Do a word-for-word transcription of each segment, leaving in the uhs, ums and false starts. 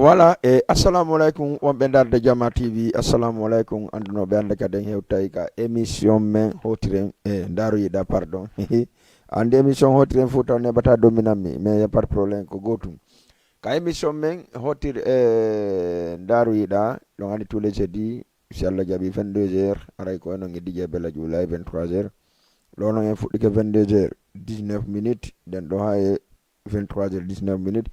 Voilà, e assalamu alaikum wonɓe ndaarde Jama T V, assalamu alaikum anndunoɓe annde kadi en hewtay ka émission men hotiren e ndaaroyiɗa, pardon. Anndi émission hotiren fof taw neɓata dominanmi, mais y a pas de problème, ko gootum. Ka émission men hotir e ndaaroyiɗa, ɗon anndi tous les jeudis, si Allah jaɓi vingt-deux heures, aray ko enon e D J Bella Diouf live vingt-trois heures. Ɗo non en fuɗɗike vingt-deux heures dix-neuf minutes, ɗen ɗo ha e vingt-trois heures dix-neuf minutes.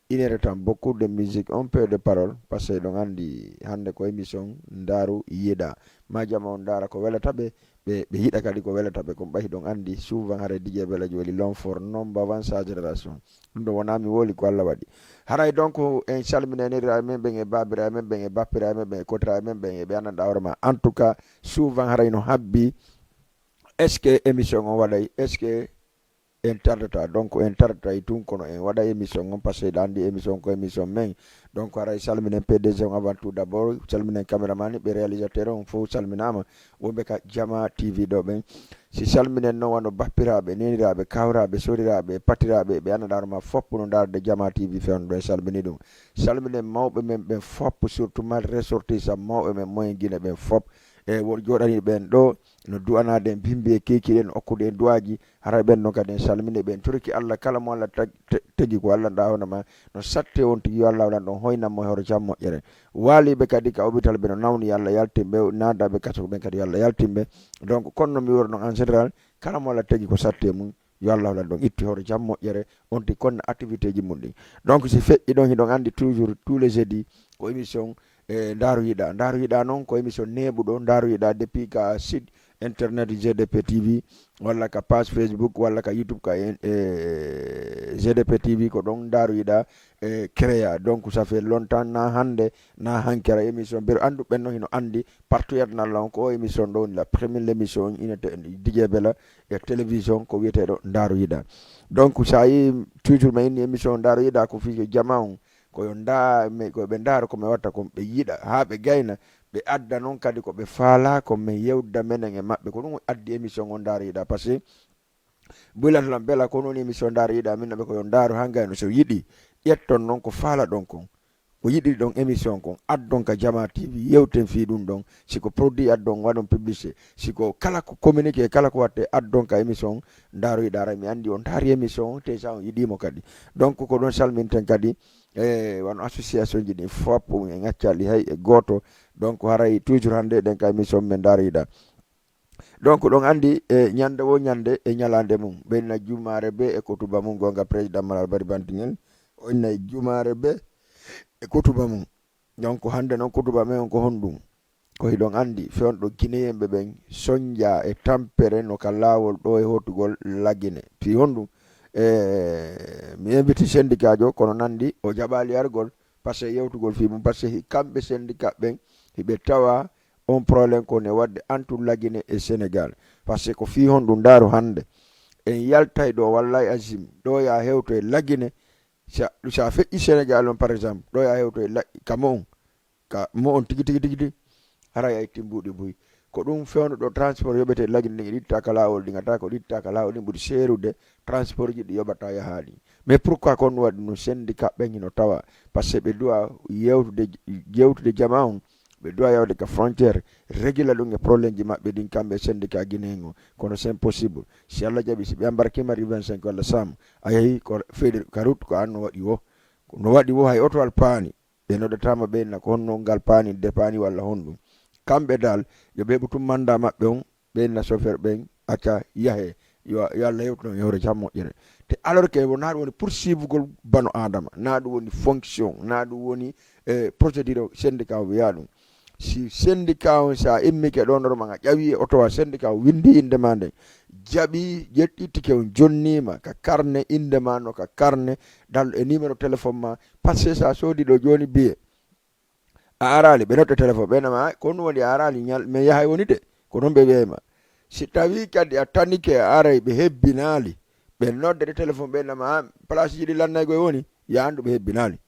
Une heure de temps, beaucoup de musique, un peu de parole, parce que hiɗon anndi hannde ko émission ndaaru yiɗa. Ma jama on ndaara ko welata ɓe, ɓe, ɓe yiɗa kadi ko welata ɓe. Kon ɓay hiɗon anndi souvent haray D J Bella Diouf woni l'homme fort, number one sa génération. Ɗum ɗo wonaa mi wowli ko Allah waɗi. Haray donc en calmina e neniraaɓe men ɓen e baabiraaɓe men ɓen e bappiraaɓe men ɓen e kotiraaɓe men ɓen e ɓe anndanɗaa hoore ma. En tout cas, souvent haray no habbi, est-ce que émission on waɗay? Est-ce que en tardata? Donc en tardatay tun, kono en waɗa émission on, parce que hiɗa anndi émission ko émission men. Donc haray salminen P D G on avant tout d'abord, salminen caméraman, ɓe réalisateur on fof salminaama, wonɓe ka Jama T V ɗo ɓen. Si salminen non wano bappiraaɓe, neniraaɓe, kawraaɓe, soriraaɓe, patiraaɓe, ɓe anndanɗaa hoore ma fop no ndaarde Jama T V fewndo ɗo, en salmini ɗum. Salminen mawɓe men ɓen fop, surtout mal ressortissant mawɓe men moyen Guinée ɓen fop. E won jooɗaniiɓe ɓen ɗo, no du'anaade en bimbi e kiikiiɗe, no okkude en du'aaji, haray ɓen non kadi en salmini ɓe, en toriki Allah, kala mo Allah tag-, te-, tegi ko Allah nda hono ma, no satte on tigi, yo Allah holan ɗon, hoynan mo e hoore jam moƴƴere. Waaliiɓe kadi ka hôpital ɓe no nawni, yo Allah yaltin ɓe, naadaɓe kaso ɓen kadi yo Allah yaltin ɓe. Donc, kono no mi wori non en général, kala mo Allah tegi ko satte mum, yo Allah holan ɗon itti hoore jam moƴƴere, on tigi konna activité ji mum ɗin. Donc, si feƴƴi ɗon, hiɗon anndi toujours tous les jeudis, ko émission e Ndaaru Yiɗa. Ndaaru Yiɗa non ko émission neeɓuɗo, Ndaaru Yiɗa depuis ka site internet G D P T V, walla ka page Facebook, walla ka YouTube ka en, e G D P T V, ko ɗon Ndaaru Yiɗa e créa. Donc, ça fait longtemps, na hannde, na hankera émission. Ɓe annduɓe non hino anndi, partout yadna Allah on, ko o émission ɗo woni la première émission, ina te-, D J Bella e télévision, ko wiyeteeɗo Ndaaru Yiɗa. Donc, sa yi toujours ma inni émission Ndaaru Yiɗa, ko fii jama on, ko yo nda-, mi-, ko ɓe ndaara ko mi watta kon, ɓe yiɗa, haa ɓe gayna, ɓe adda non kadi ko ɓe faalaa ko men yewda menen e maɓɓe. Ko ɗum addi émission on Ndaaru Yiɗa, parce que ɓuylato lan bela ko non émission Ndaaru Yiɗa, min no ɓe ko yo ndaaru haa gayno so yiɗi, ƴetton non ko faalaɗon kon. Ko yiɗiri ɗon émission kon, addon ka Jama T V, yewten fii ɗum ɗon. Si ko produit addon, waɗon publicité. Si ko kala ko communiqué, kala ko watte, addon ka émission Ndaaru Yiɗa. Aray mi anndi on ndaari émission on, te sa on yiɗimo kadi. Donc, ko ɗon salminten kadi, e wano association ji ɗin fop, en accali hay e gooto. Donc, haray toujours hannde eɗen ka émission men Ndaaru Yiɗa. Donc, ɗon anndi, e ñannde wo ñannde e ñalaande mum. Ɓe inna jumaare be e kutuba mum, goonga président Malal Bari Bantingel. O inna e jumaare be e kutuba mum. Donc, hannde non kutuba men on ko honɗum? Ko hiɗon anndi, fewndo Guinéen ɓe ɓen sonja e tampere no ka laawol ɗo e hotugol Lagine. Fii honɗum? E, mi invite syndicat jo, kono nanndi o jaɓaali argol, parce que yewtugol fii mum, parce que hi-, kamɓe syndicat ɓen, hiɓe tawa on problème ko ne waɗde entre Lagine e Sénégal. Parce que ko fii honɗum ndaaru hannde. En yaltay ɗo, wallahi azim, ɗo ya hewto e Lagine, sa, sa feƴƴi Sénégal on, par exemple, ɗo ya hewto e La-, ka mo on, ka mo on tigi, tigi, tigi, tigi, haray ay timbuɗi buy. Ko ɗum fewndo ɗo transport yoɓete Lagine ɗin, ɗitta ka laawol ɗin, ata ko ɗitta ka laawol ɗin ɓuri seerude transport ji ɗi yoɓata yaha ɗin. Mais pourquoi kon waɗi no syndicat ɓen hino tawa? Parce que ɓe duwa yewtude, yewtude jama on, ɓe duwa yawde ka frontière, régula ɗum e problème ji maɓɓe ɗin, kamɓe syndicat guinéen on. Kono c'est impossible. Si Allah jaɓi, si ɓe embarquima ri vingt-cinq walla sam, a yehi ko feyde ka route, ko an no waɗi wo. No waɗi wo hay oto al paani. Ɓe noddatama ɓe inna ko honno ngal paani, de paani walla honɗum. Kamɓe dal, yo ɓe heɓu tun manda maɓɓe on, ɓe inna chauffeur ɓen, acca yahe, yo, yo Allah hewtu non e hoore jam moƴƴere. Te alors que wona ɗum woni poursuivugol bano Adama, na ɗum woni fonction, na ɗum woni, eh, procédure o syndicat o wiya ɗum. Si syndicat on sa immike ɗo normal a ƴawi e oto wa syndicat o windi innde ma nden, jaɓi, ƴetti tike on jonnima ka carnet innde ma no ka carnet dal e numéro téléphone ma, parce que sa soodi ɗo jooni biye, a araali, ɓe notte téléphone, ɓe nama, "Ko ɗum woni a araali, ñal-, men yahay woni de." Ko non ɓe wiyay ma. Si tawi kadi a tanike a aray, ɓe hebbinaali, ɓe noddete téléphone, ɓe nama, "Ah, place ji ɗi lannaygo e woni?" Ya anndu ɓe hebbinaali.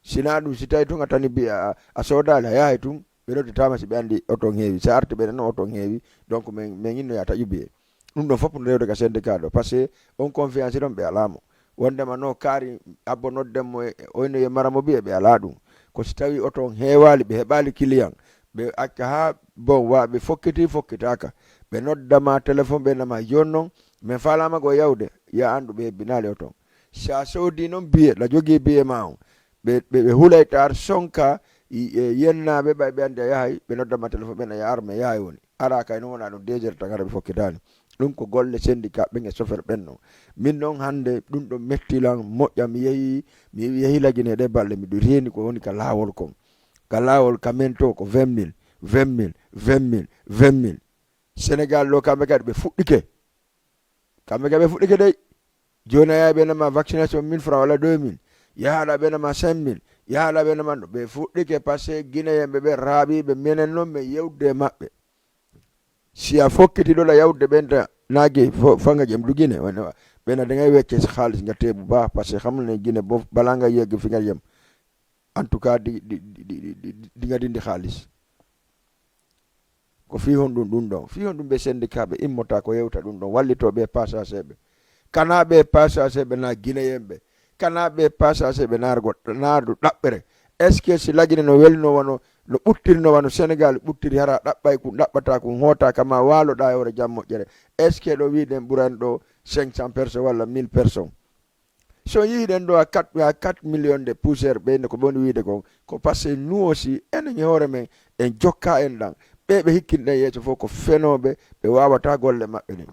Si naa ɗum, si tawi tun a tani bi-, a, a soodaali, a yahay tun, ɓe nodditaama si ɓe anndi oton heewi. Si a arti ɓe no oton heewi, donc men, men inno ya taƴu biye. Ɗum ɗon fof no rewde ka syndicat ɗo, parce que on confiance ɗon ɓe alaa mo. Wondema no kaari abbo nodden mo e, oyno ye mara mo biye ɓe alaa ɗum. Ko si tawii oto on heewaali, ɓe heɓaali kiliyan, ɓe acca haa bon wa, ɓe fokkiti fokkitaaka, ɓe nodda ma telefon, ɓe nama jooni non, men faalaama ko yawde, ya anndu ɓe hebbinaali oto on. Si a soodii non biye, ɗa jogii biye maa on, ɓe, ɓe, ɓe hulay taar sonka, i-, e yennaaɓe, ɓay ɓe anndi a yahay, ɓe nodda ma telefon, ɓe na ya arme yahay woni. Araa kay non wonaa ɗon deux heures tan hara ɓe fokkitaani. Ɗum ko golle sendika ɓen e sofer ɓen non. Min non hannde ɗum ɗon metti lan, moƴƴa mi yehi, mi yehi lagine ɗe balɗe, miɗo reeni ko woni ka laawol kon. Ka laawol ka men to ko vingt mille, vingt mille, vingt mille, vingt mille. Senegal ɗo kamɓe kadi ɓe fuɗɗike. Kamɓe kadi ɓe fuɗɗike dey. Jooni a yahay ɓe nama vaccination mille francs walla deux mille. Yahaɗa ɓe nama cinq mille. Yahaɗa ɓe nama no ɓe fuɗɗike parce que Guinéen ɓe ɓe raaɓi ɓe menen non men yewtude e maɓɓe. Si a fokkiti ɗo ɗa yawde ɓen ta naage fo-, fanga jem du Guinée. Ɓen a dangay wecce si xaalis nga teebu ba parce que xam ne Guinée bo balaa nga yegg fi nga jem. En tout cas, di, di, di, di, di, di nga dindi xaalis. Ko fii honɗun ɗun ɗon? Fii honɗun ɓe sendikaaɓe immota ko yewta ɗun ɗon, wallitoo ɓe passager ɓe? Kanaa ɓe passager ɓe naa Guinéen ɓe? Kanaa ɓe passager ɓe naar go-, naar du ɗaɓɓere? Est-ce que si Lagine no welno wano, no ɓuttirno wano Senegal ɓuttiri, hara ɗaɓɓay kun, ɗaɓɓata kun, hoota kama waaloɗaa e hoore jam moƴƴere? Est-ce que ɗo wi'den ɓuran ɗo cinq cents personnes walla mille personnes? So yiiɗen ɗo a quatre, a quatre millions de poussière ɓe, ko ɓe woni wiide kon, ko parce que nous aussi, enen e hoore men, en jokka en ɗan. Ɓe ɓe hikkinɗen yeeso fof ko fenooɓe, ɓe waawataa golle maɓɓe ɗen.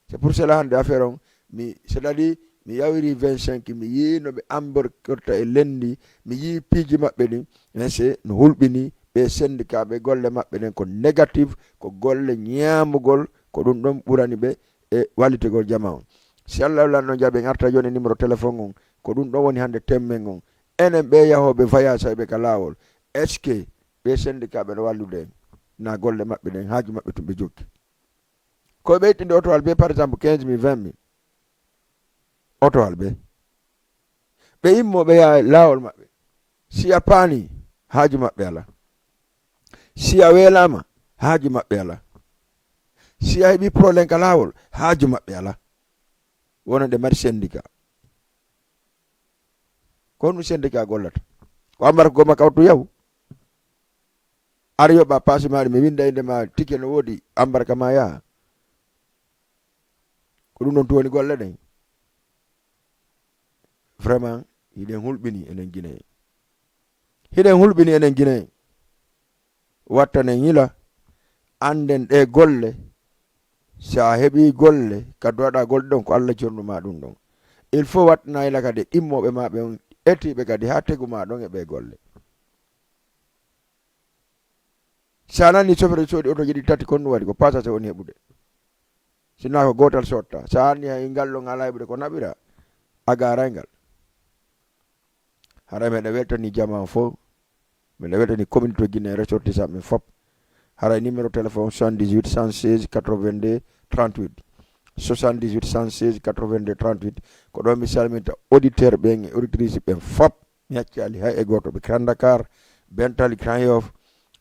C'est pour cela hannde affaire on, mi, c'est-à-dire, mi yawiri vingt-cinq, mi yii no ɓe amborkorta e lenndi, mi yii piiji maɓɓe ɗin, mais c'est no hulɓini ɓe syndicat ɓe golle maɓɓe ɗen ko négatif, ko golle ñaamugol, ko ɗum ɗon ɓurani ɓe e wallitigol jamaa on. Si Allah lanno jaɓi, en arta jooni e numéro téléphone on, ko ɗum ɗon woni hannde thème men on. Enen ɓe yahooɓe voyage, hay ɓe ka laawol, est-ce que ɓe syndicat ɓe no wallude en? Na golle maɓɓe ɗen, haaju maɓɓe tun ɓe jokki. Ko ɓe ittinde oto albe, par exemple, quinze mille, vingt mille. Oto albe. Ɓe immo, ɓe yaha laawol maɓɓe. Si a paani, haaju maɓɓe alaa. Si a weelaama, haaju maɓɓe alaa. Si a heɓi problème ka laawol, haaju maɓɓe alaa. Wonande mari syndicat. Ko honɗum syndicat gollata? Ko ambar ko goma kawtu yahu. Ar yoɓa paasi maaɗa, mi winda innde ma, tike no woodi, ambar ka ma yaha. Ko ɗum ɗon tun woni golle ɗen. Vraiment, hiɗen hulɓini enen Guinée. Hiɗen hulɓini enen Guinée. Wattanen yila, annden ɗe golle, si a heɓii golle, ka duwaɗaa golle ɗon, ko Alla jonnu ma ɗum ɗon. Il faut wattana yila kadi ɗimmooɓe ma ɓe on, etiiɓe kadi haa tegu ma ɗon e ɓe golle. Si a nani sofere soodi oto jiɗi tati, kon ɗum waɗi ko passager woni heɓude. Sinaa ko gootal sotta. Si a anni hay ngal ɗon alaa heɓude ko naɓira, a gaaray ngal. Hara meɗa weltani jamaa fof. Meɗa weltani communauté Guinée ressortissant ɓen fop. Haray numéro téléphone soixante-dix-huit, cent seize, quatre-vingt-deux, trente-huit. Soixante-dix-huit, cent seize, quatre-vingt-deux, trente-huit. Ko ɗo mi salminta auditeur ɓen e auditrice ɓen fop. Mi accaali hay e gooto. Ɓe Grand Dakar, Bentali, Grand Yoff,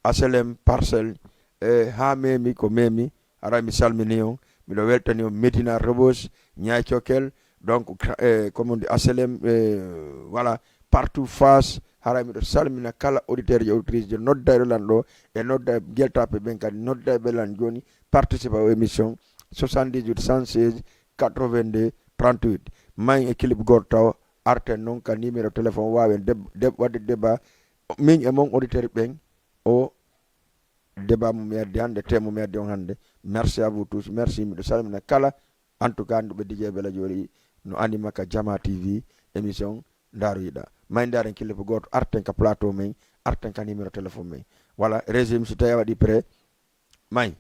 H L M, Parcelles, e haa Memi ko Memi. Haray mi salmini on. Miɗo weltani on Médina, Rebeuss, Niayes, Cokel, donc, eh, comme on dit, H L M, eh, voilà, partout, Fass. Haray miɗo salmina kala auditeur e auditrice je noddayɗo lan ɗo, e nodda geltaɓe ɓen kadi, noddayɓe lan jooni, participe aux émissions, soixante-dix-huit, cent seize, quatre-vingt-deux, trente-huit. May e clip gooto taw, arten non ka numéro téléphone, waawen deb-, deb-, waɗde débat, min e mon auditeur ɓen, o débat mo mi addi hannde, thème mo mi addi on hannde. Merci à vous tous, merci, miɗo salmina kala. En tout cas, annduɓe D J Bella Jooli no anima ka Jama T V émission Ndaaroyiɗaa. May ndaaren clip gooto, arten ka plateau men, arten ka numéro téléphone men. Voilà, régime si tawi a waɗi prêt, may.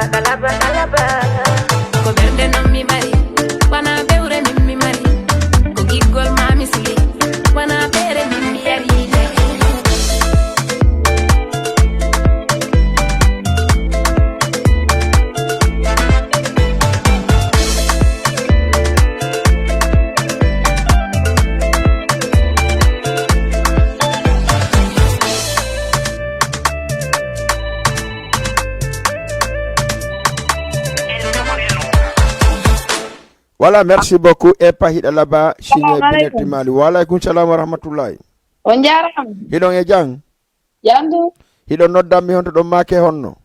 Ko ɓernde non mi mari, wana bewre min mi mari. Ko giggol maa mi suli, wana feere min mi yari. Voilà, merci beaucoup. Epa hiɗa laba, Signe Benetti Mali. Wa alaikum salam wa rahmatullahi. On jaaraama. Hiɗon e jam? Jam du. Hiɗon nodda mi honto ɗon maake honno?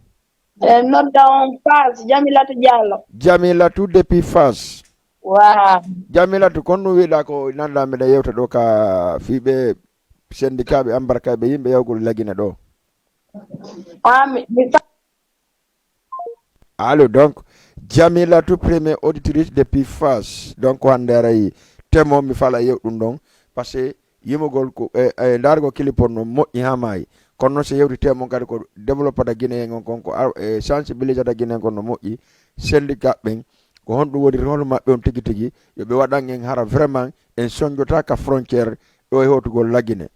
E nodda on Faas, Jamilatu Diallo. Jamilatu depuis Faas. Waa. Jamilatu, kon no wiɗa ko nanda miɗa yewta ɗo ka fiɓe sendikaaɓe ambarkaaɓe yimɓe yawgol lagine ɗo. Ah, mi, mi fa- Allo, donc, Jamilatu, première auditrice depuis Faas. Donc, hannde aray temo mi fala yew ɗum ɗon. Parce que yimugol ko, e, e, ndaargol clip on no moƴƴi haa maayi. Kono noon, so yewti temo on kadi ko développata Guinéen on kon, ko ar-, e, sensibilisata Guinéen kon no moƴƴi. Syndicat ɓen, ko honɗum woni rôle maɓɓe on tigi tigi? Yo ɓe waɗan en hara vraiment en sonjota ka frontière ɗo e hotugol Lagine.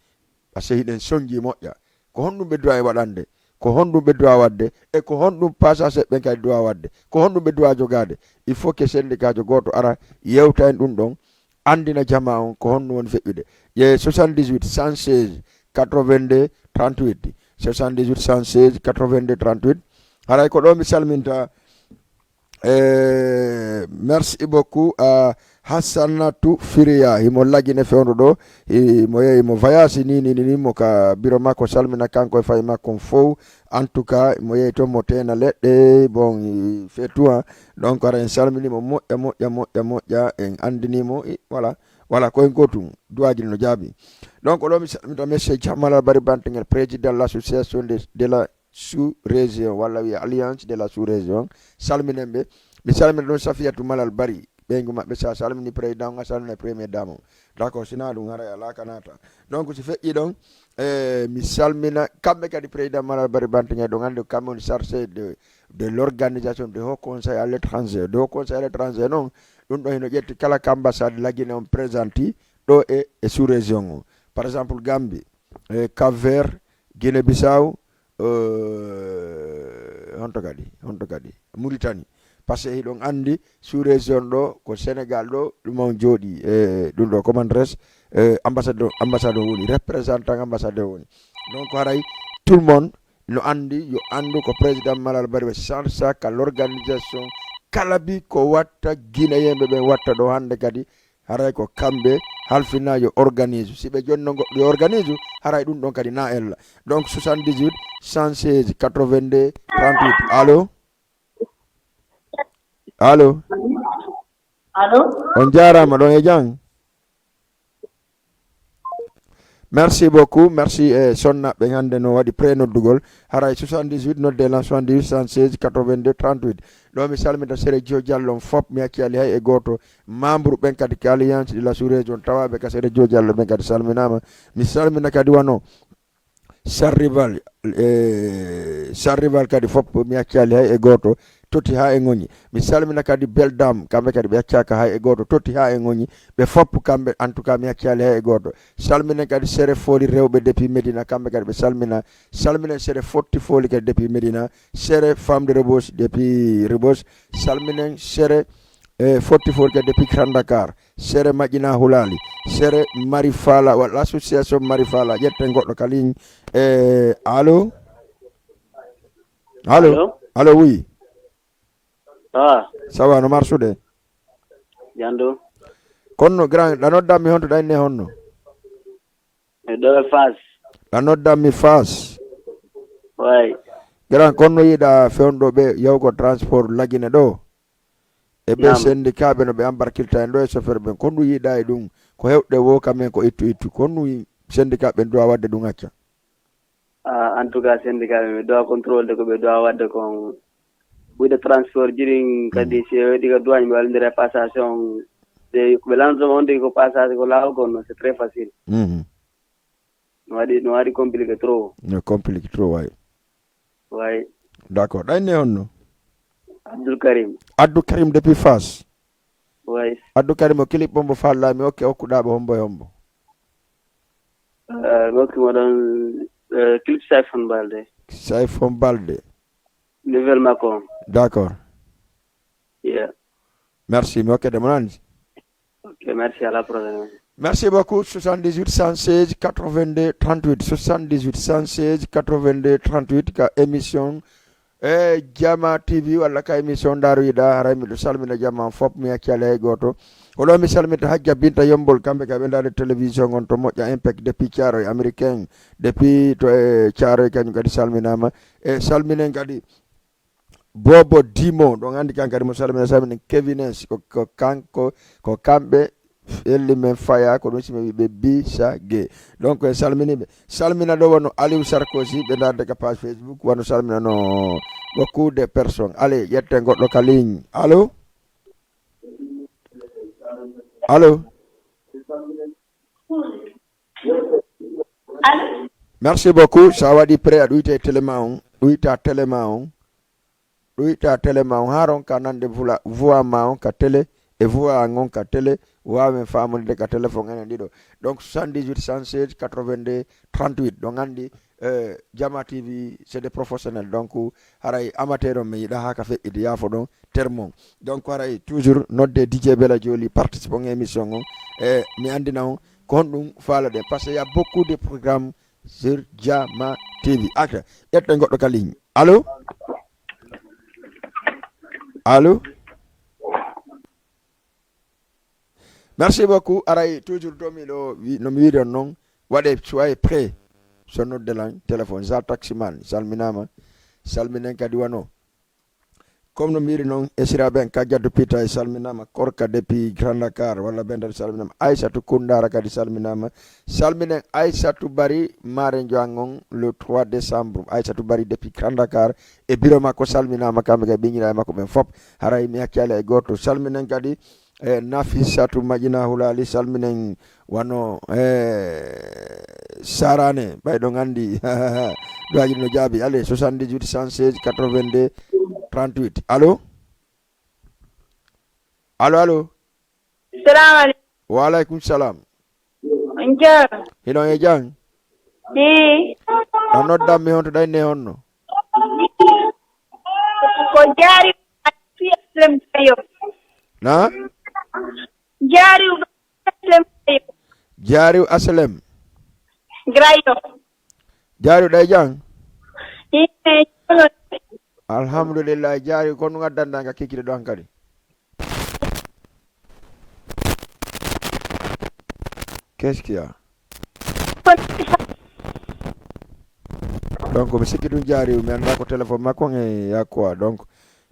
Parce que hiɗen sonji moƴƴa. Ko honɗum ɓe duwa e waɗande? Ko honɗum ɓe duwa waɗde? E ko honɗum pasaseɓe ɓen kadi duwa waɗde? Ko honɗum ɓe duwa jogaade? Il faut que sendikaajo gooto ara yewta en ɗum ɗon, anndina jamaa on ko honɗum woni feƴƴude. Ƴee soixante-dix-huit, cent seize, quatre-vingt-deux, trente-huit. Soixante-dix-huit, cent seize, quatre-vingt-deux, trente-huit. Haray ko ɗo mi salminta Eh, merci beaucoup à Hassanatu Firiya. Himo Lagine fewndo ɗo. Himo yehi mo voyage ni, ni, ni, ni, mo ka biro makko salmina kanko e fay makko on fow. En tout cas, mo yehi to mo teena leɗɗe. Bon, i fait tout, hein. Donc, ara en salmini mo moƴƴa, moƴƴa, moƴƴa, moƴƴa. En andini mo, i, voilà. Voilà, ko en gotum. Duwaji no jaabi. Donc, ɗo mi salmita monsieur Jamal Bari Bantengel, président de l'association de, de la sous-région, walla wiya Alliance de la sous-région, salminen ɓe. Mi salmina ɗon Safiyatu Malal Bari, ɓeyngu maɓɓe, sa salmini président on, a salmina première dame on. D'accord, sina ɗum haray alaa ka naata. Donc, si feƴƴi ɗon, eh, mi salmina kamɓe kadi président Malal Bari Bantingel, ɗon anndi ko kamɓe woni chargé de, de l'organisation de Haut Conseil à l'étranger. De Haut Conseil à l'étranger non, ɗum ɗon hino ƴetti kala ka ambassade Lagine on présenti ɗo e, e sous-région on. Par exemple, Gambie, eh, Cap-Vert, Guinée-Bissau, eh, honto kadi, honto kadi? Mauritanie. Parce que hiɗon anndi sous-région ɗo, ko Sénégal ɗo, ɗum on jooɗi, eh, ɗum ɗo, comment dirais-je, eh, ambassade, ambassade on woni, représentant ambassade on woni. Donc, haray, tout le monde no anndi, yo anndu ko président Malal Bari ɓe charge ka l'organisation kala bi ko watta Guinéen ɓe ɓen watta ɗo hannde kadi, haray ko kamɓe halfina yo organise. Si ɓe jonno goɗɗo yo organise, haray ɗum ɗon kadi na ella. Donc, soixante-dix-huit, cent seize, quatre-vingt-deux, trente-huit. Allo? Allo? Allo? On jaaraama, ɗon e jam? Merci beaucoup. Merci, eh, sonna ɓen hannde no waɗi pré noddugol. Haray soixante-dix-huit, nodde lan soixante-dix-huit, cent seize, quatre-vingt-deux, trente-huit. Ɗo mi salmita Sere Joe Diallo on fop, mi accaali hay e gooto. Membre ɓen kadi ka Alliance de la sous-région tawaaɓe ka Sere Joe Diallo ɓen kadi salminaama. Mi salmina kadi wano Sarrival, eh, Sarrival kadi fop mi accaali hay e gooto. Toti haa e ŋoñi. Mi salmina kadi Beldam, kamɓe kadi ɓe accaaka hay e gooto. Toti haa e ŋoñi. Ɓe fop kamɓe, en tout cas, mi accaali hay e gooto. Salminen kadi Sere Foli rewɓe depuis Medina, kamɓe kadi ɓe salmina. Salminen Sere Fotti Foli kadi depuis Medina. Sere Femme de Rebeuss depuis Rebeuss. Salminen Sere, eh, Fotti Foli kadi depuis Grand Dakar. Sere Maƴina Hulali. Sere Mari Fala, walla association Mari Fala. Ƴetten goɗɗo ka ligne. Eh, allo? Allo? Allo? Allo, oui. Ah. Ça va, no marsude? Jando. Konno, grand, ɗa nodda mi honto ɗa inne honno? E ɗo e Faas. Ɗa nodda mi Faas. Way. Grand, konno yiɗa fewndo ɓe yawgo transport Lagine ɗo? E ɓe Naam. Sendikaaɓe no ɓe ambarkirta en ɗo e chauffeur ɓen. Konno yiɗa e ɗum? Ko hewɗe wo kamen ko ittu ittu. Konno sendikaaɓe ɓen duwa wadde ɗum acca? Ah, en tout cas, syndicat ɓe, ɓe doit contrôle de ko ɓe doit waɗde kon. Ɓuyde transport jirin kadi, si ɓe waɗi ka douane, ɓe wallondira e passation. Ɓe, ko ɓe lanndotoo on tigi ko passage ko laawol kon, non, c'est très facile. Mhm. No waɗi, no waɗi compliqué trop. No compliqué trop, way. Way. D'accord. Ɗayne honno? Abdul Karim. Abdul Karim depuis Fass. Oui. Abdul Karim, o clip mo faalɗaa mi hokke, hokkuɗaa ɓe hombo e hombo? Eh, mi hokki mo ɗon, eh, clip Saifon Balde. Saifon Balde. Nouvelle makko on. D'accord. Yeah. Merci, mi hokke de mo nandi. Ok, merci, à la prochaine. Merci beaucoup, soixante-dix-huit cent seize quatre-vingt-deux trente-huit, soixante-dix-huit cent seize quatre-vingt-deux trente-huit, ka émission, eh, Jama T V, walla ka émission Daaru Yiɗa, haray miɗo salmina jama on fop, mi accaali hay gooto. Ko ɗo mi salminta Hajja Binta Yombol, kamɓe ka ɓe ndaade télévision on to moƴƴa Impact depuis Thiaroye, américain, depuis to e Thiaroye, kañum kadi salminaama. E salminen kadi Bobo Dimo, ɗon anndi kan kadi mo salmina, salmina Kevines, ko, ko kanko, ko kamɓe felli men faya, ko ɗum si mi wi'i ɓe Bisa Ge. Donc, en salmini ɓe. Salmina ɗo wano Aliou Sarkozy, ɓe ndaarde ka page Facebook, wano salmina no beaucoup de personnes. Allez, ƴetten goɗɗo ka ligne. Allô? Allô? Allô? Merci beaucoup. Sa waɗi prêt, a ɗuyta e télé ma on. Ɗuyta télé ma on. Ɗuyta télé ma on. Haa ronka nande vula-, voix ma on ka télé. E voix an on ka télé. Waawen faamude ka téléphone enen ɗiɗo. Donc, soixante-dix-huit cent seize quatre-vingt-deux trente-huit. Ɗon anndi, euh, Jama T V, c'est des professionnels. Donc, haray amateur on mi yiɗa haa ka feƴƴiti yaafo ɗon. Termon. Donc, haray toujours nodde D J Bella Jolly, participant e émission on. E mi anndina on ko honɗum faalaɗen. Parce que y a beaucoup de programmes sur Jama T V. Acca, ƴetten goɗɗo ka ligne. Allô? Allô? Merci beaucoup. Aray toujours to miɗo wi-, no mi wiiri on non, waɗe soyez prêt. So nodde lan téléphone, Zal Taximan, salminaama. Salminen kadi wano. Comme no mi wiiri non, esiraaɓe en ka Jaddu Pita e salminaama, Korka depuis Grand Dakar, walla Bendal salminaama, Aysatu Kundara kadi salminaama. Salminen Aysatu Bari, Mare Njoangon, le trois décembre. Aysatu Bari depuis Grand Dakar, e biro makko salminaama, kamɓe kadi ɓinniraaɓe makko ɓen fop. Haray mi haccaali e gooto. Salminen kadi e Nafisatu Maƴina Hulaali, salminen wano, eh, Sarane, ɓay ɗon anndi, duwaaji no jaabi. Allez, soixante-dix-huit cent seize quatre-vingt-deux trente-huit. Allô? Allô, allô? Salamu aleykum. Wa aleykum salam. On jaa? Hiɗon e jam? Ii. A noddan mi honto ɗayne honno? Ko jaari Aslem Gayo. Na? Jaari Aslem Gayo. Jaari Aslem. Gayo. Jaari ɗay jam? Ii. Alhamdulillah, jaari ko no ngaddanɗaa nga kikiɗe ɗo hankadi? Qu'est-ce qu'il y a? Donc, mi sikki ɗum jaari, mi anndaa ko téléphone makko on e yaa quoi. Donc,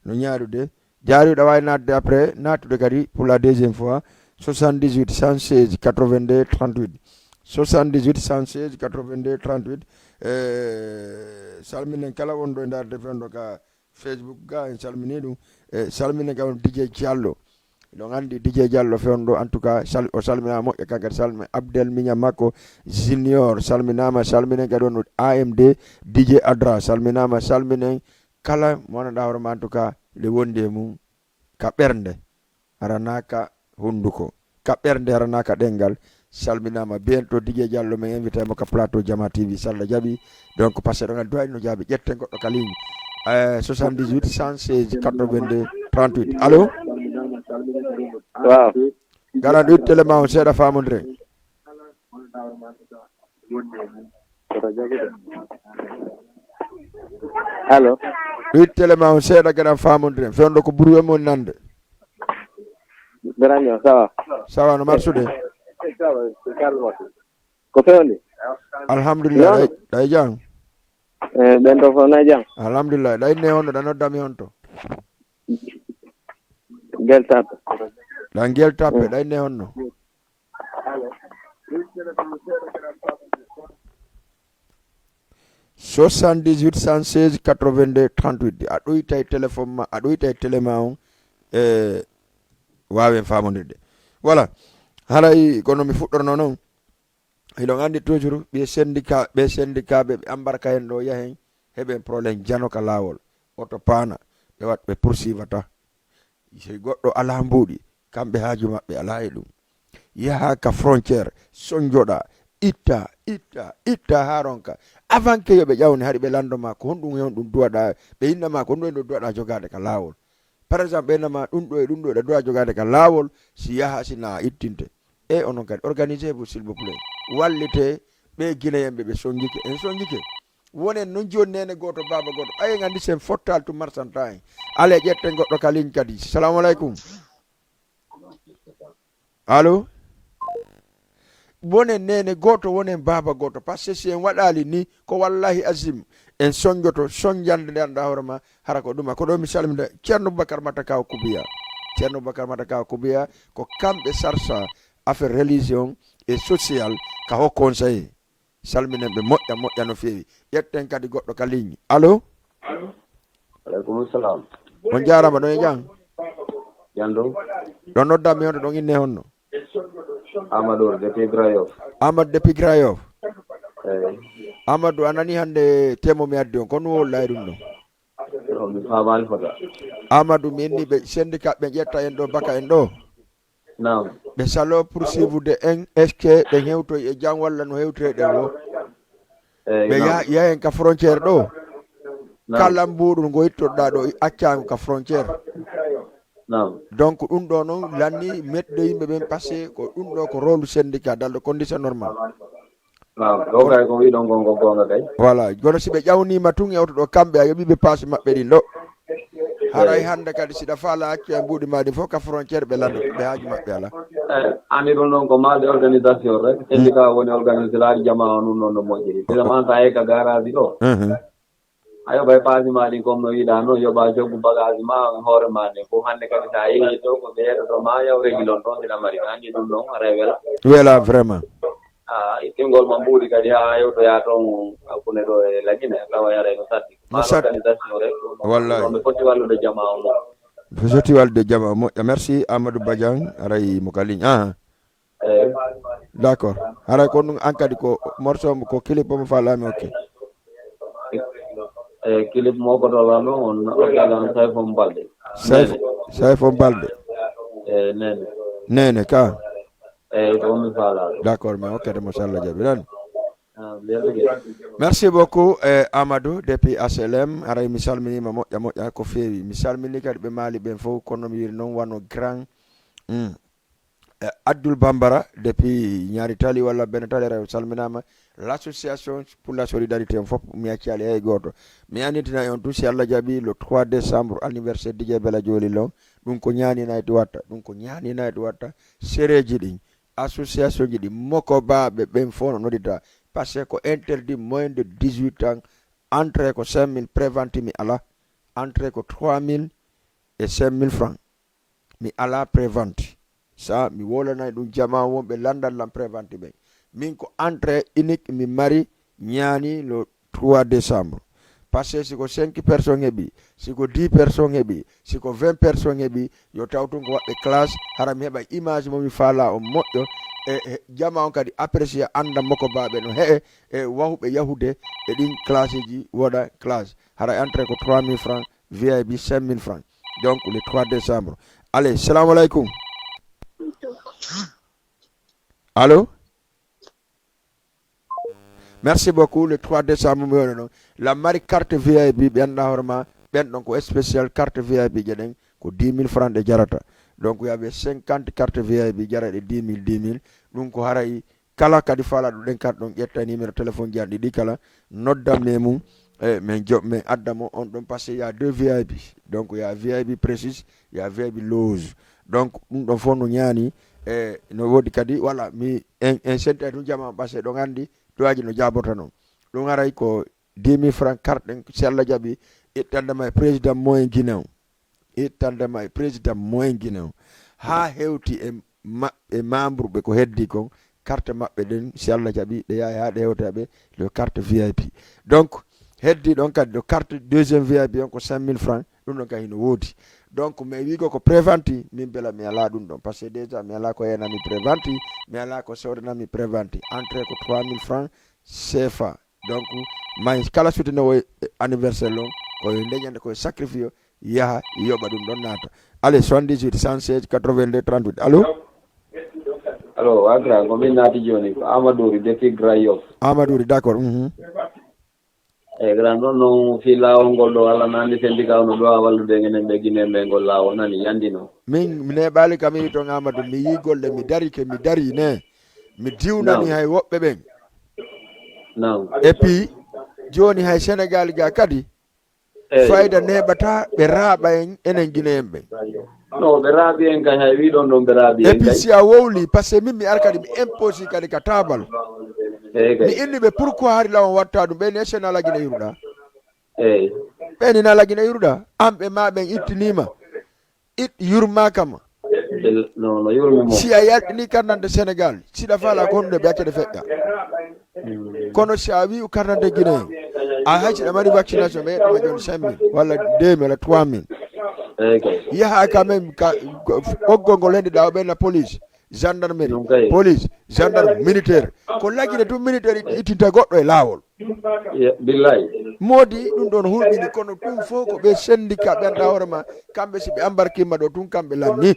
no ñaaɗude. Jaari ɗa waawi naatde après, naatude kadi pour la deuxième fois. Soixante-dix-huit cent seize quatre-vingt-deux trente-huit. Soixante-dix-huit cent seize quatre-vingt-deux trente-huit. Eh, salminen kala wonɗo e ndaarde fewndo ka Facebook ga, en salmini ɗum. E salminen kadi on D J Diallo. Hiɗon anndi D J Diallo fewndo, en tout cas, sal-, o salminaama moƴƴa, kan kadi salmi Abdel Miña makko Junior, salminaama, salminen kadi on A M D, D J Adra, salminaama, salminen kala mo wonanɗaa hoore ma, en tout cas, hiɗen wondi e mum ka ɓernde, haranaa ka hunnduko. Ka ɓernde, haranaa ka ɗenngal. Salminaama, bientôt D J Diallo, men invité mo ka plateau Jama T V, so Allah jaɓi. Donc, parce que ɗon addu no jaabi, ƴetten goɗɗo ka ligne. Eh, soixante-dix-huit cent seize quatre-vingt-deux trente-huit. Allô? Waaw. Gara ɗo télé ma on seeɗa faamondiren. Allo. Ɗo télé ma on seeɗa, gara faamondiren. Fewndo ko buru e mon nande. Grand Ndiaye, ça va? Ça va, no marsude? Ko fewndi? Alhamdulillah, non. Ɗay, ɗay jam? Eh, ɓen ɗo fof na jam? Alhamdulillah, ɗay ne honno, ɗa noddami honto? Gueule Tapée. Ɗa Gueule Tapée, mm, ɗay ne honno? Soixante-dix-huit cent seize quatre-vingt-deux trente-huit. A ɗoytay téléphone ma, a ɗoytay télé ma on, e waawen faamondirde. Voilà. Haray kono mi fuɗɗorno non. Hiɗon anndi toujours ɓe syndicat, ɓe syndicat ɓe, ɓe embarka hen ɗo yahen, heɓen problème jano ka laawol. Oto paana. ɓe wat-, ɓe poursuivata. Si goɗɗo alaa mbuuɗi, kamɓe haaju maɓɓe alaa e ɗum. Yaha ka frontière, sonjoɗa, itta, itta, itta haa ronka. Avant que yo ɓe ƴawne, hari ɓe lanndo ma ko honɗum e honɗum duwaɗa, ɓe inna ma ko honɗum e honɗum duwaɗa jogaade ka laawol. Par exemple, ɓe inna ma ɗum ɗo e ɗum ɗo ɗa duwa jogaade ka laawol, si yaha si na ittinte. E onon kadi, organisez-vous, s'il vous plaît. Wallite ɓe Guinéen ɓe, ɓe sonjike, en sonjike. Wonen non jooni neene gooto, baaba gooto. Ɓay en anndi sen fottal tun marsanta en. Allez, ƴetten goɗɗo ka ligne kadi. Salamu aleykum. Allo? Wonen neene gooto, wonen baaba gooto. Parce que si en waɗaali ni, ko wallahi azim, en sonjoto, sonjande nde anndaa hoore ma, hara ko ɗuma. Ko ɗo mi salmina Ceerno Boubacar Matakaw Kubiya. Ceerno Boubacar Matakaw Kubiya, ko kamɓe sarsa affaire religion et social ka Haut Conseil. Salminen ɓe moƴƴa, moƴƴa no feewi. Ƴetten kadi goɗɗo ka ligne. Allo? Aleykum salam. On jaaraama, ɗon e jam? Jam ɗon? Ɗon noddaa mi honto, ɗon inne honno? Amadou depuis Grand Yoff. Amadou depuis Grand Yoff. Eyi. Amadou, a nani hannde temo mi addi on, ko no wowluɗaa e ɗum ɗon? Yo, mi faamaali fota. Amadou, mi inni ɓe syndicat ɓe ƴetta en ɗo, baka en ɗo. Naam. Ɓe salo poursuivre en, est-ce que ɓe hewtoy e jam walla no hewtoyɗen wo? Eyi, ɓe naam. Yaha, yaha en ka frontière ɗo. Naam. Kala mbuuɗu ngo ittoɗaa ɗo, accango ka frontière. Naam. Donc, ɗum ɗo noon lanni mettude yimɓe ɓen, parce que ko ɗum ɗo ko rôle syndicat dans les conditions normales. Naam, ɗo kay ko wiɗon kon ko goonga kay. Voilà, kono si ɓe ƴawniima tun e oto ɗo, kamɓe a yoɓii ɓe paasi maɓɓe ɗin ɗo. Haray hannde kadi si ɗa faala accu e mbuuɗi maa ɗin fof ka frontière ɓe lanndo, ɓe haaju maɓɓe alaa. Eh, anndi ɗum ɗon ko mal de organisation rek. Syndicat woni organisé laaɗi jamaa on ɗum ɗon no moƴƴiri. Sila man sa e ka garage ɗo. Mhm. A yoɓay paasi maa ɗin comme no yiɗaa non, yoɓaa joggu bagage maa hoore maa nden fof. Hannde kadi sa yehi to ko ɓe yeɗoto ma yaw régulon toon sila mari. Anndi ɗum ɗon haray wela. Wela vraiment. Ah, ittingol ma mbuuɗi kadi haa yewtoya toon hakkunde ɗo e Lagine, tawa yaray no satti. No satti. Organisation rek. Wallahi. Ɓe foti wallude jamaa on. Ɓe foti wallude jamaa on. Moƴƴa. Merci Amadou Badiane, aray mo ka ligne. Ah. Eyi. D'accord. Haray ko ɗum an kadi ko morceau mo, ko clip mo faalaa mi, ok. Eyi, clip mo ko to lan ɗon, on okkalan Sayfo Balde. Sayfo, Neene. Sayfo Balde. Eyi, Neene. Neene ka. Eyi, ko on mi faalaa. D'accord, mi hokkete mo si Allah jaɓi tan. Ah, bien, bien. Merci beaucoup, eh, Amadou, depuis H L M. Haray mi salminiima moƴƴa moƴƴa ko feewi. Mi salmini kadi ɓe Mali ɓen fof, kono mi wiri noon wano grand, hmm, eh, Abdoul Bambara, depuis Ñaari Tali walla Bene Tali, haray salminaama. L'association pour la solidarité, on fof mi accaali hay gooto. Mi annitina e on tun, si Allah jaɓi, le trois décembre, anniversaire D J Bella Jolly Long. Ɗum ko Ñaani Night watta, ɗum ko Ñaani Night watta. Sereeji ɗin, association ji ɗi, mokobaaɓe ɓen fof no nodditaa. Parce que ko interdit moins de dix-huit ans, entrée ko cinq mille, prévente mi alaa. Entrée ko trois mille et cinq mille francs. Mi alaa prévente. Sa mi wolanay ɗum jamaa wonɓe lanndal lan prévente ɓen. Min ko entrée unique mi mari Ñaani le trois décembre. Parce que si ko cinq personnes heɓi, si ko dix personnes heɓi, si ko vingt personnes heɓi, yo taw tun ko waɗɓe classe, hara mi heɓa image mo mi faalaa on moƴƴo, e, e jamaa on kadi apprécier, annda mokobaaɓe no he'e, e wahuɓe yahude e ɗin classe ji, waɗa classe. Hara entrée ko trois mille francs, V I P cinq mille francs. Donc, le trois décembre. Allez, salam alaikum. Allô? Merci beaucoup. Le trois décembre, mi woni ɗon. La mari carte V I P, ɓe annda hoore ma, ɓen ɗon ko spécial carte V I P je ɗen, ko dix mille francs ɗe jarata. Donc, y avait cinquante cartes V I P jaraɗe dix mille, dix mille. Ɗum ko haray kala kadi faalaaɗo ɗen carte ɗon, ƴetta numéro téléphone ji an ɗi ɗi kala, noddan mi e mum, e min jo-, min adda mo on ɗon, parce que y a deux V I P. Donc, y a V I P précis, y a V I P loge. Donc, ɗum ɗon fof no ñaani, e no woodi kadi, voilà, mi, en, en sentay tun jamaa, parce que ɗon anndi, duwaaji no jaabota non. Ɗum haray ko dix mille francs carte ɗen, si Allah jaɓi, ittande ma e président moyen Guinée on. Ittande ma e président moyen Guinée on. Haa hewti e maɓɓe, membre ɓe ko heddi kon, carte maɓɓe ɗen, si Allah jaɓi, ɗe yahay haa ɗe hewta ɓe, le carte V I P. Donc, heddi ɗon kadi, le carte deuxième V I P on ko cinq mille francs, ɗum ɗon kadi no woodi. Donc, mais wiigo ko prévente, min bela mi alaa ɗum ɗon, parce que déjà mi alaa ko yenami prévente, mi alaa ko soodanami prévente. Entrée ko trois mille francs C F A. Donc, mais kala suutinoowo anniversaire on, ko yo ndeñande, ko yo sacrifice, yaha yoɓa ɗum ɗon naata. Allez, soixante-dix-huit, cent seize, quatre-vingt-deux, trente-huit. Allo? Allo, wa grand, ko min naati jooni, ko Amadou Ry depuis Grand Yoff. Amadou Ry, d'accord. Mhm. Eyi, grand, ɗon non fii laawol ngol ɗo, Alla naanni sendika ono ɗo a wallude en enen ɓe Guinée ɓe ngol laawol nani, yandi non. Min, mi neeɓaali kam mi ton Amadou, mi yii golle, mi darike, mi dari ne. Mi diwnani Naam. hay woɓɓe ɓen. Naam. Et puis, jooni hay Sénégal ga kadi, Eyi. fayda neeɓata ɓe raaɓa en, enen Guinéen ɓen. No, ɓe raaɓi en kay, hay wi ɗon ɗon ɓe raaɓi Et en puis, kay. si a wowli, parce que min mi ar kadi mi imposi kadi ka taabal. Eyi kay. Mi inni ɓe pourquoi hari lawan watta ɗum, ɓen esen ala Guinée yuruɗa. Eyi. Ɓen ina ala Guinée yuruɗa. An ɓe ma ɓen ittiniima. It yurmaaka ma. Ɓe, no, no yurmi mo. Si a yaltini carte d'identité Sénégal, si ɗa faala ko honɗun ɓe accete feƴƴa. Mm. Kono si a wi'u carte d'identité Guinée, a hay si ɗa mari vaccination, ɓe yettama jooni cinq mille, walla deux mille, walla trois mille. Eyi kay. Yaha quand même ka, ko, ɓoggol ngol hendiɗa o ɓenna police, gendarmerie, Ɗum kay. police, gendarme, militaire. Ko La Guinée tun militaire it-, ittinta goɗɗo e laawol. Ye-, billahi. Moodi ɗum ɗon hulɓini, kono ɗum fof ko ɓe syndicat ɓe anndaa hoore ma, kamɓe si ɓe embarquima ɗo tun, kamɓe lanni.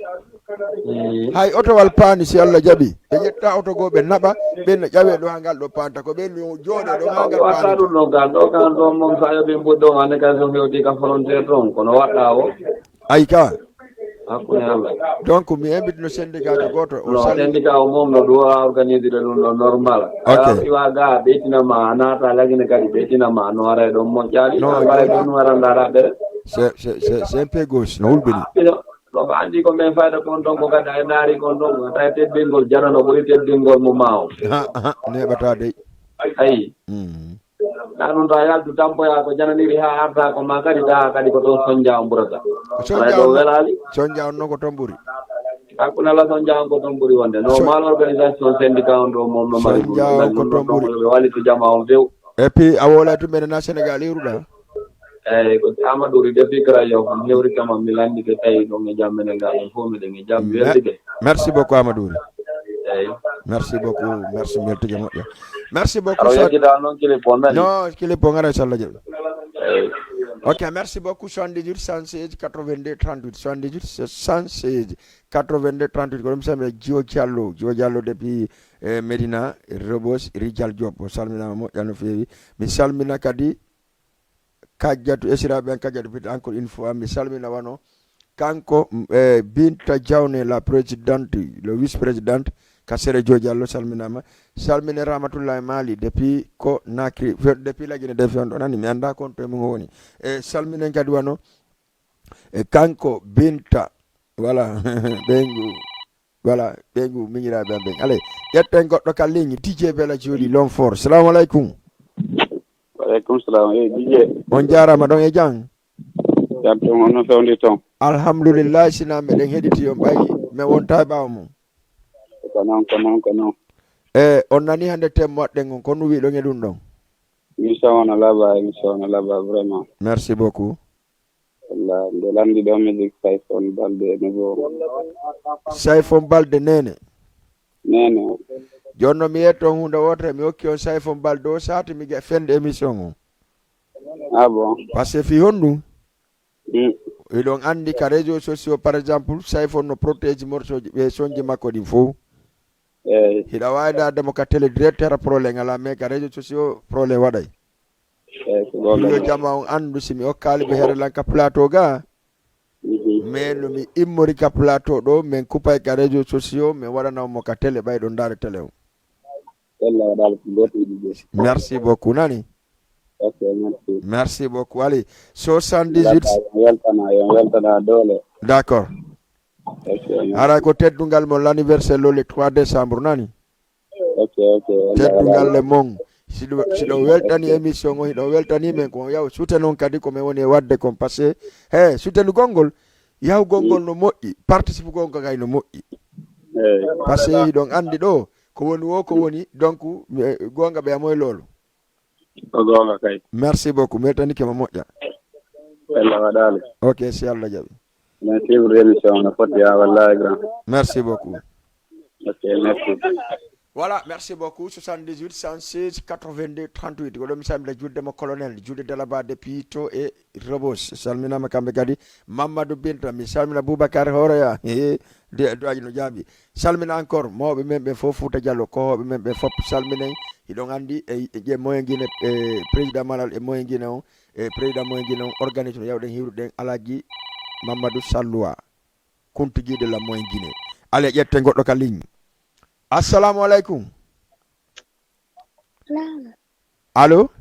Mm. Hay otowal paani, si Allah jaɓi, ɓe ƴetta oto goo, ɓe naɓa, ɓe no ƴawe ɗo haa ngal ɗo paanta, ko ɓe no jooɗe ɗo haa ngal Watta paani. ɗum ɗon kan, ɗo kan ɗon mon sa yoɓi mbuɗ ɗon, hannde kan so fewti ka frontière ɗon, kono waɗɗa o. Ay ka. Hakkunde Allah. Donc, mi invite no syndicat gooto, o No, sal- syndicat o mum no ɗum a organiser ɗum ɗo normal. Ok. A iwa ga, ɓe ittina ma, a naata La Guinée kadi, ɓe ittina ma, no ara e ɗon moƴƴaali, No, a mbara no. ɗum no ara ndaara ɓe. C'est, c'est, c'est, c'est un peu gauche, no hulɓini. Ino, ɗo ko anndi ko men fayda kon ɗon, ko kadi a ndaari kon ɗon, ko tawi teddingol janano ɓuri teddingol mo maawo. Ha, ha, neeɓata dey. Ayi. Mm. Ɗa ɗum to a yaltu tampoya ko jananiri haa arta ko ma kadi taha kadi ko toon sonja on ɓurata. Ko sonja Alay ɗo on, welaali. Sonja on noon ko toon ɓuri. Hakkunde Allah sonja on ko toon ɓuri wonde. No Son- mal organisation syndicat on ɗo mom no mari Sonja on ko toon ɓuri. Ɓe wallito jama on few. Et puis a wolay tun ɓe nana Sénégal iruɗa. Eyi, ko Amadou Ry depuis Grand Yoff, mi hewri kama, mi lanndike tawi ɗon e jam, menen ngal en fof miɗen e jam, mi Mer-, weltike. Merci beaucoup, Amadou Ry. Eyi. Merci beaucoup, merci, mi weltike moƴƴa. Merci beaucoup, Aɗa so- yejjita noon clip on nani? Non, clip on ara, inchallah, jaɓi. Eyi. Ok, merci beaucoup, soixante-dix-huit, cent seize, quatre-vingt-deux, trente-huit, soixante-dix-huit, cent seize, quatre-vingt-deux, trente-huit, ko ɗum sami Jio Diallo, Jio Diallo depuis, eh, Médina, Rebeuss, Rijal Diop, o salminaama moƴƴa no feewi. Mi salmina kadi Kajjatu, esiraaɓe ɓen Kajjatu Pita, encore une fois, mi salmina wano kanko, m-, eh, Binta Diawne, la présidente, le vice-présidente, ka Sere Joe Diallo, salminaama. Salmine Ramatullahi Mali, depuis ko Nakri, fe-, depuis La Guinée de Fewndo, nani, mi annda kon to e mun o woni. E salminen kadi wano, e kanko Binta, voilà, ɓen ngu, Voilà, ɓe ngu miñiraaɓe am ɓen. Allez, ƴetten goɗɗo ka ligne, D J Bella Joli, l'homme fort. Salamu aleykum. Wa aleykum salam. Eh, D J. On jaaraama ɗon e jam. Jam toon, on no fewndi toon? Alhamdulillah, sina meɗen heɗiti on ɓay, mi wonta e ɓaawo mum. Ko noon, ko noon, ko noon. E, on nani hannde thème waɗɗen on, ko no wiɗon e ɗum ɗon? Émission on no laba, émission on no laba, vraiment. Merci beaucoup. Wallaahi, nde lanndi ɗo, mi jogii Sayfon Balde e Nebo. Sayfon Balde, Neene. Neene. Jooni noon, mi yetto on huunde wootere, mi hokki on Sayfon Balde o saati, mi ga-, fende émission on. Ah bon? Parce que fii honɗum? Mm. Hiɗon anndi ka réseaux sociaux, par exemple, Sayfon no protège morceauji, ɓe sonji makko ɗin fow. Eey. Hiɗa waawi ndaarde mo ka télé direct, hara problème alaa, mais ka réseaux sociaux, problème waɗay. Eey, ko goonga. Yo jama on anndu, si mi okkaali ɓe here lan ka plateau ga, Mhm. mais no mi immori ka plateau ɗo, min kupay ka réseaux sociaux, min waɗana on mo ka télé, ɓay ɗon ndaare télé on. Yalla waɗaali ko gooto ɗiɗi. Merci beaucoup, nani? Ok, merci. Merci beaucoup. Allez, soixante-dix-huit. Yo weltana, yo weltana doole. D'accord. Ok, merci. Haray ko teddungal mon, l'anniversaire lo le trois décembre, nani? Ok, ok. Teddungal le mon. Siɗo, siɗo weltani émission on, hiɗo weltani men ko yaw sute non kadi ko men woni e waɗde kon. Parce que, he, sutenugol ngol, yahugol ngol Mm. no moƴƴi, participugol ngol kay no moƴƴi. Eey. Parce que hiɗon anndi ɗo, ko woni wo ko woni, donc, eh, goonga ɓe amoy loolo. Ko goonga kay. Merci beaucoup. Mi weltanike ma moƴƴa. Yalla waɗaali. Ok, si Allah jaɓi. Mais suivre émission no foti yaa wallahi grand. Merci beaucoup. Ok, merci. Voilà, merci beaucoup. Soixante-dix-huit, cent seize, quatre-vingt-deux, trente-huit. Ko ɗo mi salmina julde mo colonel, julde Dalaba de Pito e Rebos. Salminama kamɓe kadi. Mamadou Binta, mi salmina Boubacar Horoya. He, de, du'aaji no jaabi. Salmina encore, mawɓe men ɓen fof, Fouta Diallo, kohooɓe men ɓen fof, salminen. Hiɗon anndi, e, e, e moyen Guinée, e, président Malal e moyen Guinée on, e, président moyen Guinée on, organise no yawɗen hiwruɗen Alaji Mamadou Salloua. Kuntigi de la moyen Guinée. Allez, ƴetten goɗɗo ka ligne. Assalamu alaikum. Allo?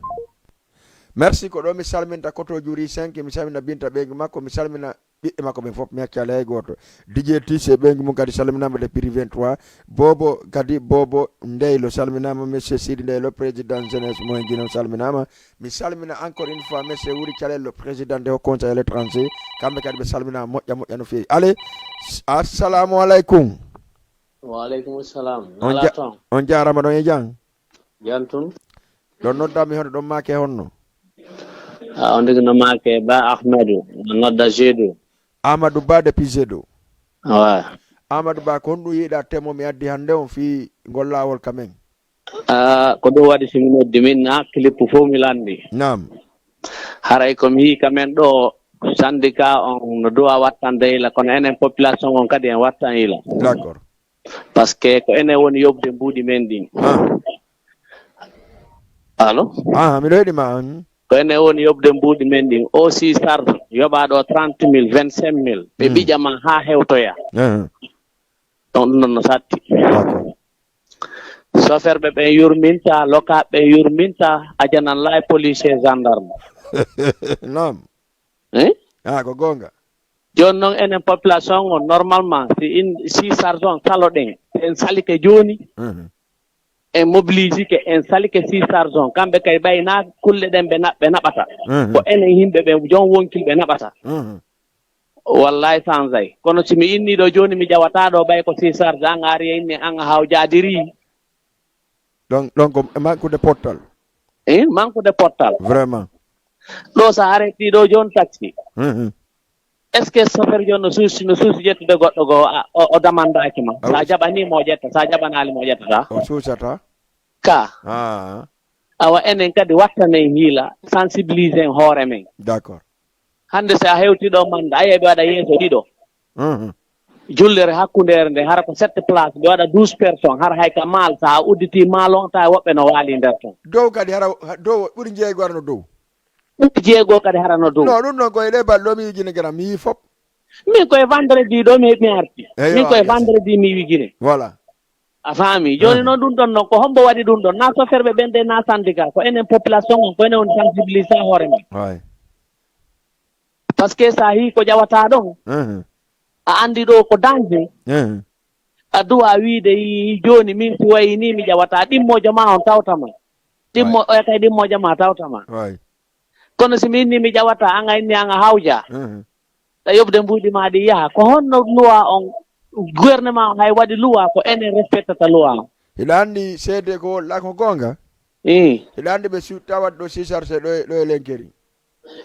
Merci, ko ɗo mi salminta Koto Juri cinq, mi salmina Binta ɓeyngu makko, mi salmina ɓiɓɓe makko ɓen fof, mi accali hay gooto. D J T C ɓeyngu mum kadi salminaama, depuis vingt-trois. Bobo kadi, Bobo Ndeylo salminaama, Monsieur Sidi Ndeylo, président jeunesse moyen Guinée salminaama. Mi salmina encore une fois Monsieur Wuri Calello, président de Haut Conseil à l'étranger. Kamɓe kadi ɓe salminaama moƴƴa moƴƴa no feewi. Allez, s-, assalamu alaikum. Wa alaikum salam. On Ala ja-, ton. On jaarama ɗon e jam. Jam tun. Ɗon nodda mi hono ɗon maake honno? Ah, on tigi no maake Ba Ahmadu, no nodda Jeedu. Amadou Ba depuis Jeedu. Wa. Amadou Ba, ko honɗum yiɗa temo mi addi hannde on fii ngol laawol ka men? Ah, ko ɗum waɗi si mi noddi min na clip fof mi landi. Naam. Haray ko mi yii ka men ɗo syndicat on no duwa wattan de yila, kono enen population on kadi en wattan yila. D'accord. Parce que ko enen woni yoɓde mbuuɗi men ɗin. Ah. Allo? Ah, miɗo heɗi ma. Mm. Ko enen woni yoɓde mbuuɗi men ɗin. O C S A R yoɓa ɗo trente mille, vingt-cinq mille. Ɓe Mm. ɓija ma haa hewtoya. Ah. Ɗon ɗum ɗon no satti. D'accord. Chauffeur ɓe ɓen yurminta, loka ɓe yurminta, ajanan lay policier, gendarme. Naam. Eh? Ah, ko goonga. Jooni non enen population on, normalement, si in, si sarge on salo ɗen, en salike jooni, Mhm. en mobilisike, en salike si sarge on. Kamɓe kay ɓay na kulle ɗen ɓe na-, ɓe naɓata. Mhm. Ko enen yimɓe ɓe, jon wonkil ɓe naɓata. Mhm. Wallahi sansay. Kono si mi inni ɗo jooni mi ƴawata ɗo ɓay ko si sarge an ari e inni an a hawjadiri. Ɗon, ɗon ko manque de pottal. Eh, manque de pottal. Vraiment. Ɗo sa arrêti ɗo jooni taxi. Mhm. Est-ce que chauffeur jooni no suusi, no suusi ƴettude goɗɗo goo, a, o, o damandaaki ma? Aw. Sa jaɓani mo o ƴetta, sa jaɓanaali mo o ƴettata? O suusata. Ka. Ah. Awa enen kadi wattanen hiila, sensibiliser en hoore men. D'accord. Hannde si a hewtii ɗo manda, a yi'ay ɓe waɗa yeeso ɗiɗo. Mhm. Jullere hakkundeere nde, hara ko sept place, ɓe waɗa douze personnes, hara hay ka maal, so a udditii maal on, tawa woɓɓe no waali nder ton. Dow kadi hara, ha-, dow ɓuri jeego arano dow. Ɓuri jeego kadi harano dow. Non, ɗum ɗon ko e ɗee balɗe ɗo mi yi'ii Guinée Grand, mi yi'ii fop. Min ko e vendredi ɗo mi, mi arti. Eyo, min ko e a, yes. Vendredi mi yi'ii Guinée. Voilà. A faami? Jooni Mhm. non ɗum ɗon non, ko hombo waɗi ɗum ɗon? Na chauffeur ɓe ɓen de, na syndicat. Ko enen population on, ko enen woni sensibiliser hoore men. Ouais. Parce que sa hii ko ƴawataa ɗon, Mhm. a anndi ɗo ko danger. Mhm. A duwa wiide yi jooni min si wayi ni mi ƴawataa, ɗimmoojo ma on tawta ma. Ɗimmo-, Ouais. oya kay ɗimmoojo ma tawta ma. Ouais. Kono si mi inni mi ƴawataa, an a inni an a hawja. Mhm. Ɗa yoɓde mbuuɗi ma ɗi yaha. Ko honno loi on, gouvernement on hay waɗi loi ko enen respectata loi on? Hiɗa anndi seede ko walla ko goonga? Ii. Hiɗa anndi ɓe su-, tawat ɗo si sarge ɗo e, ɗo e lenkeri.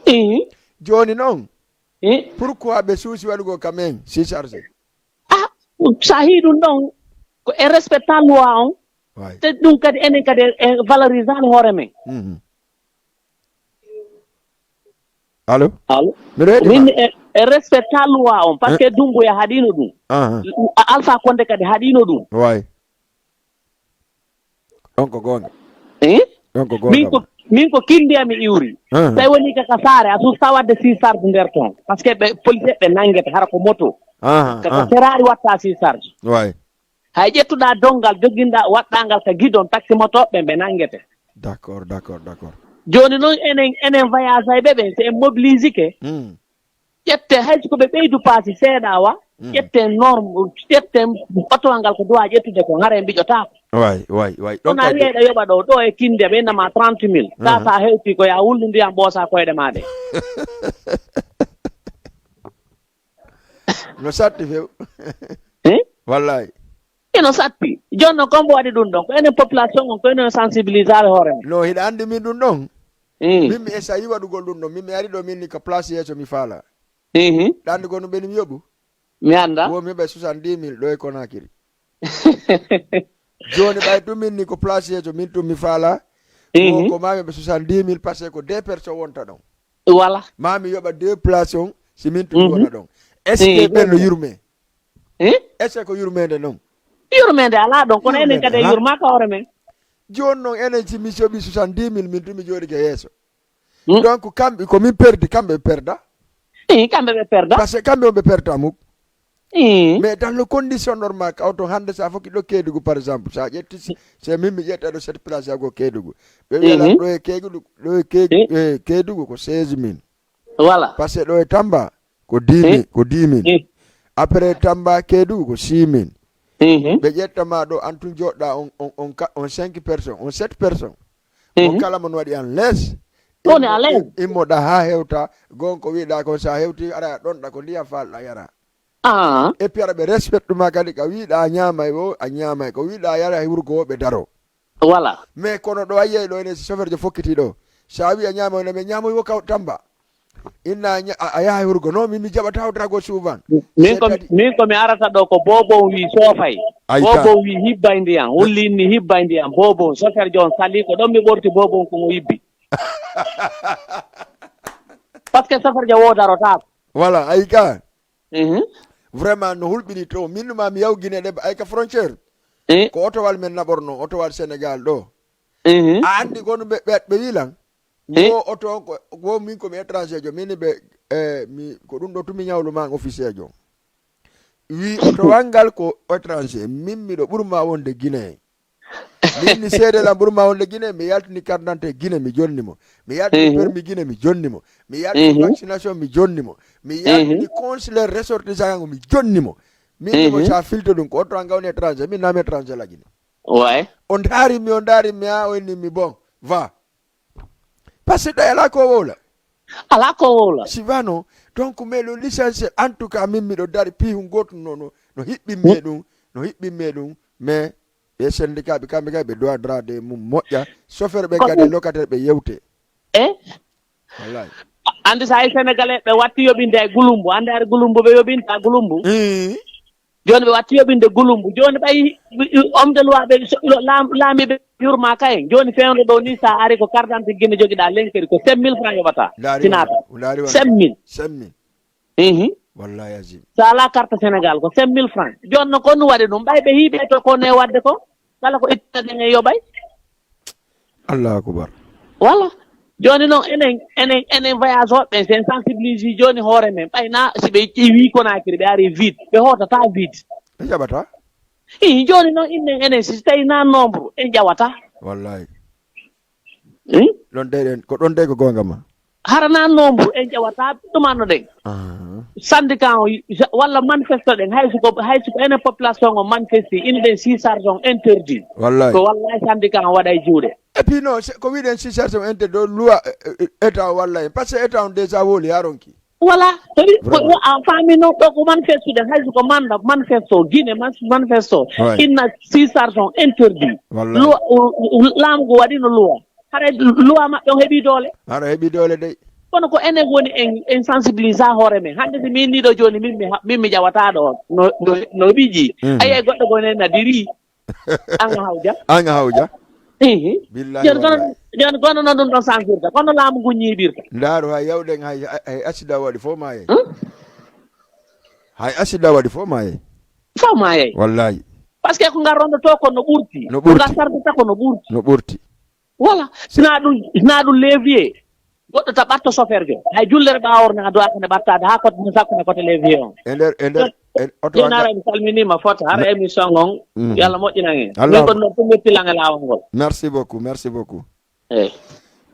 Ii. Jooni non, Ii. Pourquoi ɓe suusi waɗugol quand même si sarge? Ah, sa hii ɗum ɗon, ko e respecta loi on. Ouais. Te ɗum kadi enen kadi e valoriser hoore men. Mhm. Allo? Allo? Miɗo heɗi ma. Min e, e respecta loi on, parce que Eh? Dumbuya haɗino ɗum. Aha. A-, Alpha Condé kadi haɗino ɗum. Ouais. Ɗon ko goonga. Eh? Ɗon ko goonga. Min ko, min ko kindiya mi iwri. Aha. Tawi woni ka, ka saare, a suusa wadde si sarge nder ton. Parce que ɓe, police ɓe nangete, hara ko moto. Aha, Ka, ka aha. Ferrari watta si sarge. Ouais. Hay ƴettuɗaa donngal, jogginɗaa, waɗɗaa ngal ka gidon, taxi moto ɓe, ɓe nanngete. D'accord, d'accord, d'accord. Jooni non enen, enen voyagayɓe ɓen, si en mobilisike, Hmm. ƴetten, hay si ko ɓe ɓeydu paasi seeɗa wa, Hmm. ƴetten norme, ƴetten batowal ngal ko duwaa ƴettude kon, hara en mbiƴotaako. Way, way, way. Ɗon Kono a kay wi'ay ɗo yoɓa ɗo, ɗo e kinde, ɓe innama trente mille. Sa, Aha. Sa hewti ko yaa wullu ndiyan ɓoosa koyɗe maa ɗe. No satti few. Eh? Wallahi. Ino satti. Jooni non, ko mbo waɗi ɗum ɗon? Ko enen population on, ko enen sensibiliser hoore men. No, hiɗa anndi min ɗum ɗon? Mm. Min mi essayi waɗugol ɗum ɗon. Min mi ari ɗo min ni ka place yeeso mi faala. Mhm. Ɗa anndi ko no ɓeni mi yoɓu? Mi annda. Wo mi ɓe soixante-dix mille ɗo e Conakry. Jooni ɓay tun min ni ko placeejo, min tun mi faala. Ko, mhm, ko maa mi ɓe soixante-dix mille, parce que ko deux personnes wonta ɗon. Voilà. Maa mi yoɓa deux places on, si min tun mi, mhm, wona ɗon. Est-ce que, eh, ɓen no yurmee? Eh? Est-ce que ko yurmeende non? Yurmeende alaa ɗon, kono enen kadi en yurmaaka hoore men. Jooni non enen si mi soɓi soixante-dix mille, min tun mi jooɗike yeeso. Mm. Donc, kamɓe, ko min perdi, kamɓe ɓe perda. Eh, kamɓe ɓe perda. Parce que kamɓe on ɓe perta muk. Eh. Mais dans le condition normal, ka oto hannde sa fokki ɗo Kédougou, par exemple, sa ƴetti si, si min mi ƴetta ɗo cette place yago Kédougou. Ɓe wiya lan, mhm, ɗo e Kédougou, ɗo e Kédougou, eh, Kédougou ko seize mille. Voilà. Parce que ɗo e Tamba ko dix mille, eh, ko dix mille. Eh. Après Tamba Kédougou ko six mille. Mhm. Ɓe ƴetta ma ɗo, an tun joɗɗa on, on, on ka-, on cinq personnes, on sept personnes. On, mhm, kala mon waɗi an les. Woni à l'aise. Immo-, immoɗa haa hewta, gon ko wiɗa kon, sa hewti, ara ɗonɗa ko ndiyam falɗa yara. Ah. Et puis ara ɓe respecte ma kadi, ka wiɗa a ñaamay o, a ñaamay. Ko wiɗa a yara e wurgo o, ɓe daro. Voilà. Mais kono ɗo a yiyay ɗo enen, si chauffeur jo fokkiti ɗo. Sa wi a ñaamay, no ɓe ñaamoy wo kaw Tamba. Inna a ña-, a, a yaha e wurgo. No, min mi jaɓata hawtago souvent. Min ko, min ko mi arata ɗo ko Bobo wi soofay. Ay ta. Bobo wi hibbay ndiyam. Hulli inni hibbay ndiyam. Bobo, chauffeur jo on sali ko ɗon mi ɓorti Bobo ko mo yibbi. Parce que chauffeur jo wo darotaako. Voilà, ay ka. Mhm. Vraiment, no hulɓini to. Min ma mi yaw Guinée de, ay ka frontière. Eh. Ko otowal men naɓorno, otowal Sénégal ɗo. Mhm. A andi ko no ɓe, ɓe, ɓe wi lan? Eh. Wo oto on ko, wo min ko mi étranger jo, min ɓe, eh, mi, ko ɗum ɗo tumi ñawlu man officier jo. Wi otowal ngal ko étranger, min miɗo ɓurma wonde Guinée. Mi inni seede lan ɓurma wonde Guinée, mi yaltini carte d'identité Guinée, mi jonni mo. Mi yaltini, mhm, permis Guinée, mi jonni mo. Mi yaltini, mhm, vaccination, mi jonni mo. Mi yaltini, mhm, consulaire ressortissant ngo, mi jonni mo. Mi inni mo, mhm, sa filto ɗum, ko oto an gawni étranger, min naami étranger la Guinée. Ouais. On ndaari mi, on ndaari mi, ha o inni mi, bon, va. Parce que ɗo alaa ko wowla. Alaa ko wowla. Si wano, donc, mais le l'essentiel, en tout cas, min miɗo dari, piihun gootun no, no, no hiɓɓin me ɗum, no hiɓɓin me ɗum, mais ɓe syndicat ɓe kamɓe kay ɓe doit draade mum moƴƴa, chauffeur ɓe ko gade ɗum. Locataire ɓe yewte. Eh? Wallahi. Andi sa hay Sénégalais ɓe watti yoɓinde e gulumbu, andi hari gulumbu ɓe yoɓinta gulumbu. Eh. Jooni ɓe watti yoɓinde gulumbu. Jooni ɓay homme de loi ɓe, so-, lo-, laam-, laamiiɓe yurmaaka en. Jooni fewndo ɗo ni, sa ari ko carte d'identité Guinée jogiɗaa lenkeri ko cinq mille francs yoɓata. Ndaari si wona, naata. Ndaari wona. Cinq mille. Cinq mille. Mhm. Wallahi azim. Sa alaa carte Sénégal ko cinq mille francs. Jooni no ko ɗum waɗi ɗum. Ɓay ɓe hiiɓe to ko ne waɗde ko. Kala ko ittata ɗen e yoɓay. Allahu akbar. Wala. Jooni non, enen, enen, enen voyage hoɓɓe, sen sensibilise jooni hoore men. Ɓay na, si ɓe ƴeewi Conakry, ɓe ari vide. Ɓe hootata vide. Ɓe jaɓata. Ii, jooni non, innen, enen, si tawi na nombre, en ƴawata. Wallahi. Hmm? Ɗon dey ɗen, ko ɗon dey ko goonga ma. Hara na nombre, en ƴawata, ɗum annoɗen. Aha. Syndicat o, walla manifesto ɗen, hay so ko, hay so ko enen population o manifesti, innen six charge on interdit. Wallahi. Ko wallahi syndicat o waɗay juuɗe. Et puis non, c'est, ko wiɗen six charge on interdit, loi, eh, eh, état o walla en. Parce que état on déjà woli, haa ronki. Voilà. Tawi ko, vraiment, a faami non, ɗo ko manifesto ɗen, hay so ko manda, manifesto, Guinée, man-, manifesto. Ouais. Inna six charge on interdit. Wallahi. Loi, o, o, laamu ngu waɗino loi. Haray luwa maɓɓe on heɓii doole. Haray heɓii doole dey. Kono ko enen woni en, en sensibilisa hoore men. Hannde si min nii ɗo jooni, min mi ha-, min mi ƴawataa ɗo no, no, no ɓiƴi. Mhm. A yiyay goɗɗo goo nen na dirii. An a hawja. An a hawja. Ihi. Billahi jooni kono, wallahi. Jooni kono no ɗum ɗon sansirta. Kono laamu ngun ñiiɓirta. Ndaaru hay yawɗen hay, hay, hay accident waɗi fof maayay. Hmm? Hay accident waɗi fof maayay. Fof maayay. Wallahi. Parce que ko ngarronɗo to ko no ɓurti. No ɓurti. Ko ngartardata ko no ɓurti. No ɓurti. Voilà. Sinaa ɗum, sinaa ɗum levier. Goɗɗo ta ɓatto chauffeur jo. Hay jullere ɓaawo na doaka ne ɓattaade haa kote mun sakko ne kote levier on. E nder, e nder, e oto. Jooni hara mi salminiima fota. Hara émission on. Mm. Yo Allah moƴƴinan en. Allah. Min ko non ko metti lan e laawol ngol. Merci beaucoup, merci beaucoup. Eyi.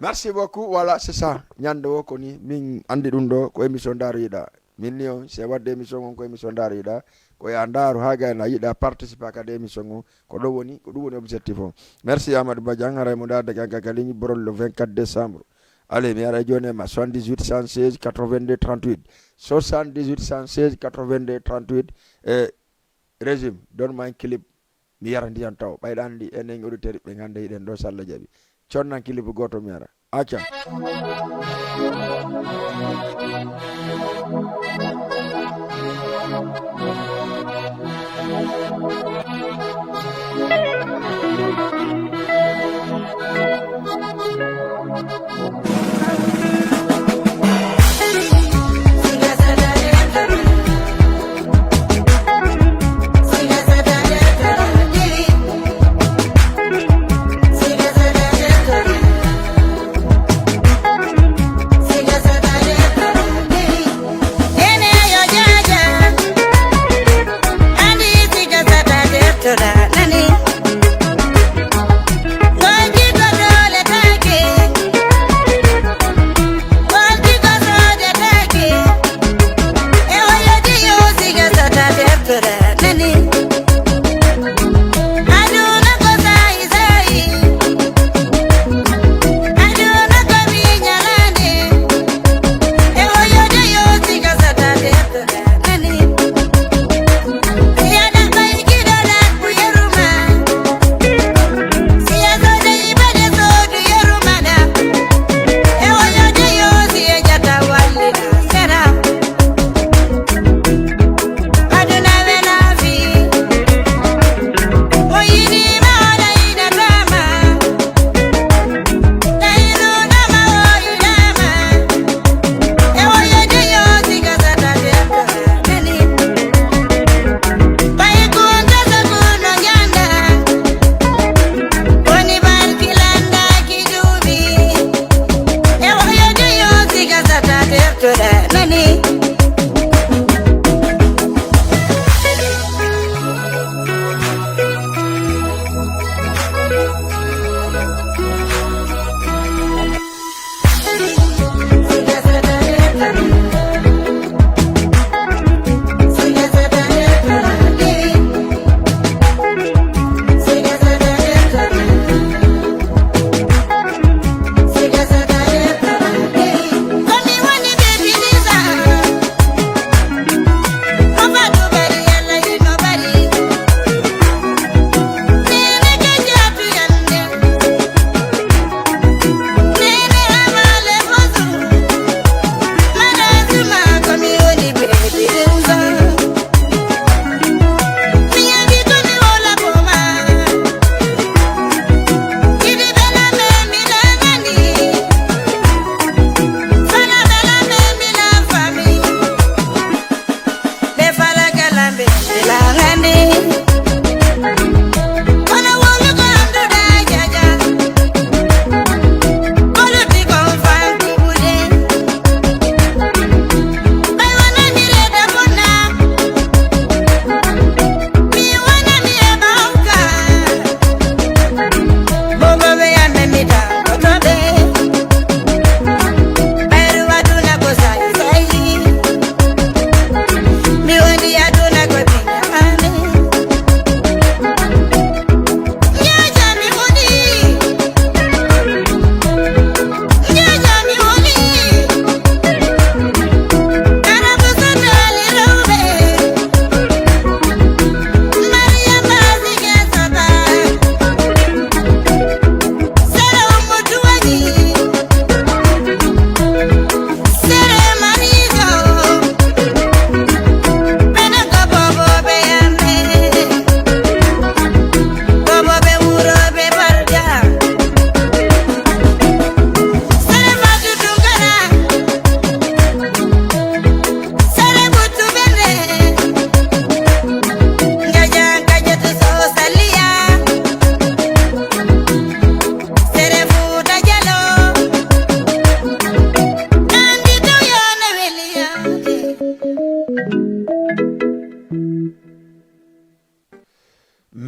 Merci beaucoup. Voilà, c'est ça. Ñande wo ko ni min andi ɗum ɗo ko émission Ndaaru Yiɗa. Min ni on, si a wadde émission on ko émission Ndaaru Yiɗa, ko ya ndaaru haa gayna yiɗa participer kadi émission on. Ko ɗo woni, ko ɗum woni objectif on. Merci Amadou Badiane, haray mo ndaarde kan ka ligne boron le vingt-quatre décembre. Allez, mi ara jooni e ma, soixante-dix-huit cent seize quatre-vingt-deux trente-huit. Soixante-dix-huit cent seize quatre-vingt-deux trente-huit. E régime, donne-moi un clip. Mi yara ndiyan taw. Ɓayɗa anndi enen auditeur ɓe hannde hiɗen ɗo, so Allah jaɓi. Connan clip gooto mi yara. Acca.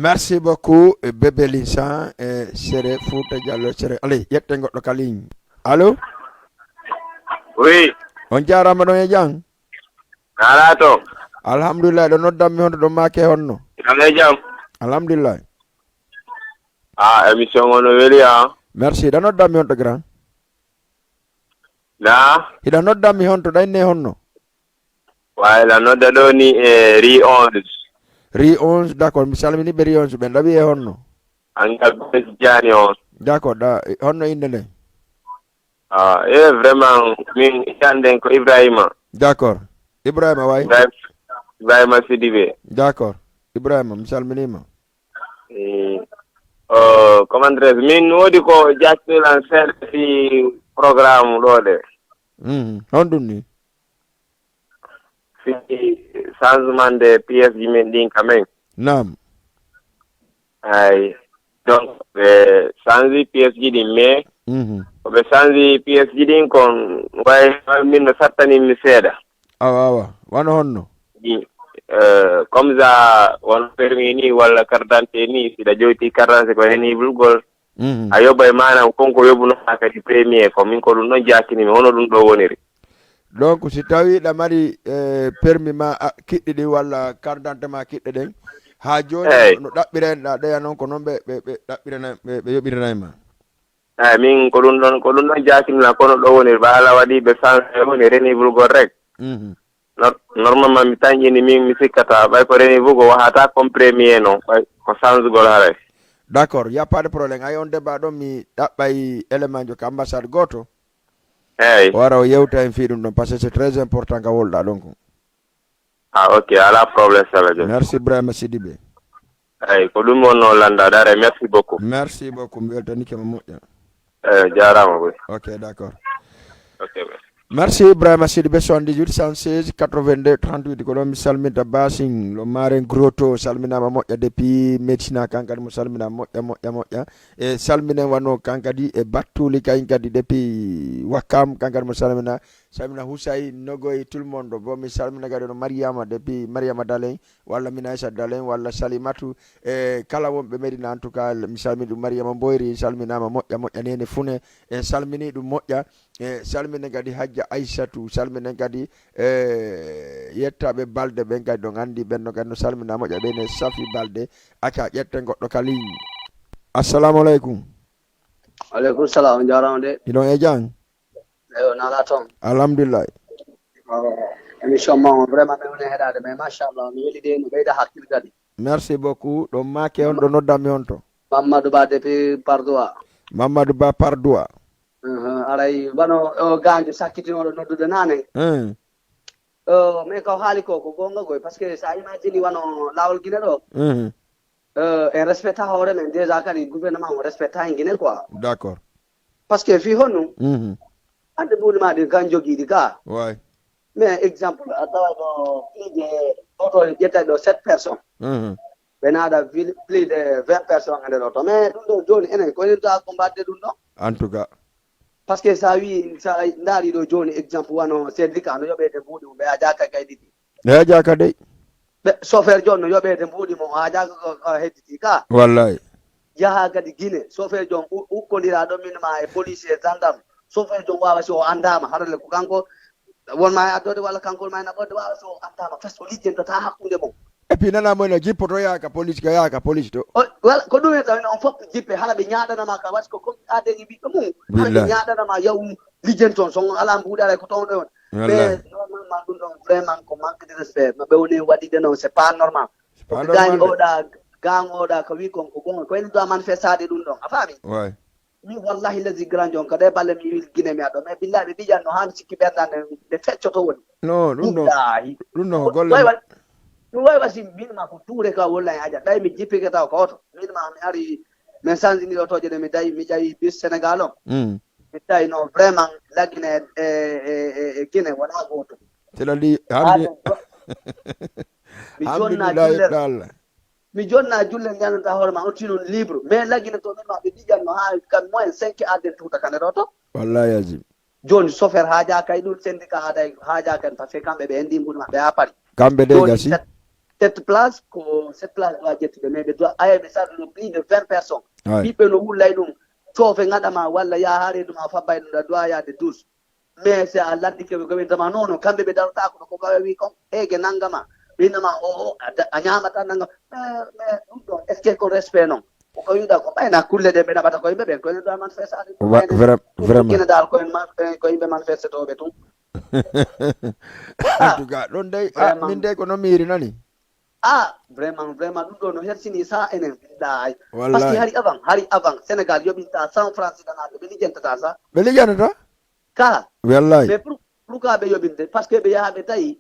Merci beaucoup, eh, Bébé Linsan, eh, Sere Fouta Diallo, Sere. Allez, ƴetten goɗɗo ka ligne. Allo? Oui. On jaaraama ɗon e jam? Alaa to. Alhamdulillah, ɗo noddan mi honto, ɗo maake honno? Ɗon e jam. Alhamdulillah. Ah, émission on no weli, ah. Merci, ɗo noddan mi honto, grand? Na? Hiɗa noddan mi honto, ɗa inne honno? Wa hiɗa nodda ɗo ni e Ri onze. Ri onze, d'accord. Mi salmini ɓe Ri onze ɓen. Ɗaɓi e honno? An ka Bens Jani on. D'accord, ɗa, honno innde nden? Ah, eh, vraiment, min innde an nden ko Ibrahima. D'accord. Ibrahima way? Ibrahima, Ibrahima Sidibe. D'accord. Ibrahima, mi salminima. Eh, oh, comment dirais-je, min woodi ko jaccul an seeɗa fi programme ɗo de. Mhm. Honɗum ni? Fi changement de pièce ji men ɗin ka men. Naam. Ay. Donc, ɓe change pièce ji ɗin, mais Mhm. ko ɓe change pièce ji ɗin kon, way, way min no sattani mi seeɗa. Awa, awa. Wano honno? Ɗi, eh, comme ça, wano permis ni, walla carte d'identité ni, si ɗa joyti carte d'identité ko renouvelagol, Mhm. A yoɓay maanaam kon ko yoɓunoo maa kadi premier ko, min ko ɗum ɗon jaakini mi, hono ɗum ɗoo woniri. Donc, si tawii ɗa mari, eh, permis ma, a, kiɗɗi ɗin walla carte d'identité ma kiɗɗe ɗen, haa jooni Eey. No ɗaɓɓiren ɗa ɗeya non ko non ɓe, ɓe, ɓe ɗaɓɓirana, ɓe, ɓe yoɓiranay ma? Eey, min ko ɗum ɗon, ko ɗum ɗon jaakini mi, kono ɗoo woniri, ɓa Alla waɗi ɓe changé woni renouvelagol rek. Mhm. Nor-, normalement, mi tañƴini, min mi sikkata, ɓay ko renouvelagol wahata comme premier non, ɓay ko changegol haray. D'accord, y a pas de problème. Ay on débat ɗon, mi ɗaɓɓay élément jo ka ambassade gooto. Eey. O wara o yewta en fii ɗum ɗon, parce que c'est très important ka wolɗa ɗon kon. Ah, ok, alaa problème, Sala Diop. Merci, Ibrahima Sidibé. Eey, ko ɗum wonnoo lanndaade. Are, merci beaucoup. Merci beaucoup. Mi weltanike ma moƴƴa. Eey, jaaraama boy. Ok, d'accord. Ok, boy. Merci, Ibrahima Sidibé, soixante-dix-huit, cent seize, quatre-vingt-deux, trente-huit. Ko ɗon mi salminta Basin, lo Maren Groto, salminaama moƴƴa depuis Medina, kan kadi mo salminaa moƴƴa, moƴƴa, moƴƴa. E salminen wano kan kadi e Battuli, kan kadi depuis Wakam, kan kadi mo salminaa. Salmina Husay, Nogoy, tout le monde. Bon, mi salmina kadi no Mariama, depuis Mariama Dalen, walla Minaisa Dalen, walla Salimatu, e kala wonɓe Medina, en tout cas, mi salmini ɗum Mariama Mboyri, salminaama moƴƴa, moƴƴa Nene Fune, en salmini ɗum moƴƴa, e salminen kadi Hajja Aissatu, salminen kadi, e yettaaɓe Balde ɓen kadi ɗon anndi ɓen ɗon kadi no salmina moƴƴa ɓen e Safi Balde, acca ƴetten goɗɗo ka ligne. Assalamu aleykum. Aleykum salam, on jaaraama de. Hiɗon e jam? Eyo, nala ton. Alhamdulillah. Oh, émission ma on, vraiment, mi woni heɗaade, mais machallah, mi weli de, no ɓeyda hakkil kadi. Merci beaucoup. Ɗon maake on, ɗo noddan mi on to. Mamadou Ba depuis Pardoua. Mamadou Ba Pardoua. Mhm, aray, wano o ganjo sakkitinooɗo noddude naane. Hein. Oh, mais ko haali ko, ko goonga koy, parce que sa imagine wano laawol Gine ɗo. Mhm. Euh, en respecta hoore men déjà kadi gouvernement on respecta en Guinée quoi. D'accord. Parce que fii honno? Mhm. Ande mbuuɗi ma ɗin kan jogiiɗi ka. Ouais. Mais exemple, a tawa ɗo piije oto ƴetta ɗo sept personnes. Mhm. Ɓe naada vil-, plus de vingt personnes e nder oto. Mais ɗum ɗo jooni enen ko enen to ko mbaɗde ɗum ɗo. En tout cas. Parce que sa wi, sa ndaari ɗo jooni exemple wano syndicat no yoɓeede mbuuɗi mum, ɓe a jaaka kay ɗiɗi. Eeja ka dey. Ɓe, chauffeur jon no yoɓeede mbuuɗi mo, a jaaka ko, ko hedditi ka. Wallahi. Yaha kadi Gine, chauffeur jon u-, ukkondiraa ɗo min ma e police e gendarme. Chauffeur jon waawa si o anndaama, harale ko kanko won ma e addoode walla kanko won ma e naɓoode, waawa si o anndaama, fes o lijjentata hakkunde mon. Et puis nana mo ina jippoto yaaka police, ka yaaka police to. O, wala, ko ɗum en tawi on fof jippe, hara ɓe ñaaɗanama ka, parce que comme aden e ɓiɓɓe mum, hara ɓe Billahi. Ñaaɗanama yaw lijjenton, so on alaa mbuuɗe alay ko tawon ɗon. Wallahi. Mais normalement ɗum ɗon vraiment ko manque de respect. No ɓe woni waɗude noon, c'est pas normal. C'est pas normal de. Gaañ oɗa, gaañ oɗa ko wi kon ko gonga. Ko en ɗo manifestade ɗum ɗon. A faami? Ouais. Min wallahi lazi grand jon ka ɗe balle mi wil Gine mi aɗo. Mais billahi ɓe bijan no haa mi sikki ɓernde an nde feccoto woni. No, ɗum ɗo, billahi. Ɗum ɗo ko golle way ma-, way. Ɗum way wasi min ma ko tuure ka wallahi aja. Ɓay mi jippike taw ko oto. Min ma mi ari, min sanzini otoje ɗe mi dayi, mi ƴawi bis Sénégal on. Mm. Mi tawi no vraiment La Guinée e, e, e, e Guinée wona gootum. Sila li hamdi. Haa mi jonna julle. Alhamdulillah, Allah. Mi jonna julle njananta hoore ma, on tinon libre. Mais La Guinée to min ma ɓe ɗiƴan no haa kam moins cinq aden tuuta kane ɗo to. Wallahi azim. Jooni chauffeur haajaka e ɗum, syndicat haajay-, haajaka en, parce que kamɓe ɓe enɗi mbuɗi maɓɓe haa Paris. Kamɓe de jooni gasi. Set-, Sept places, ko sept places doit ƴettude, mais ɓe doit, aye, ɓe sarɗuno plus de vingt personnes. Ouais. Ɓiɓɓe no wullay ɗum, coofe ngaɗa ma, walla yaa haa reedu ma fabbay ɗum, ɗa doit yaade douze. Mais si a landike ɓe, ko ɓe wintama, non, non, kamɓe ɓe darotaako ɗo, ko ɓe wi kon, eege nangama, ɓe innama, o, o, a da-, a ñaamata nangam. Mais, mais ɗum ɗon, est-ce que ko respect non? Ko ko wiɗa ko ɓayna kulle ɗe ɓe naɓata ko yimɓe ɓen, ko enen ɗo a manifestaade. Wa-, Enen vra-, ɗum vraiment. Kine dal ko en man-, eh, ko yimɓe manifestetooɓe tun. En tout cas, ɗon dey, ah, vraiment. Min dey ko non mi yiri nani. Ah, vraiment, vraiment, ɗum ɗo no hersini sa enen, billahi. Wallahi. Parce que hari avant, hari avant, Sénégal yoɓinta cent francs siganaaɓe, ɓe lijjantata sa. Ɓe lijjantata? Ka. Wallahi. Mais pour-, pourquoi ɓe yoɓinde? Parce que ɓe yaha ɓe tawi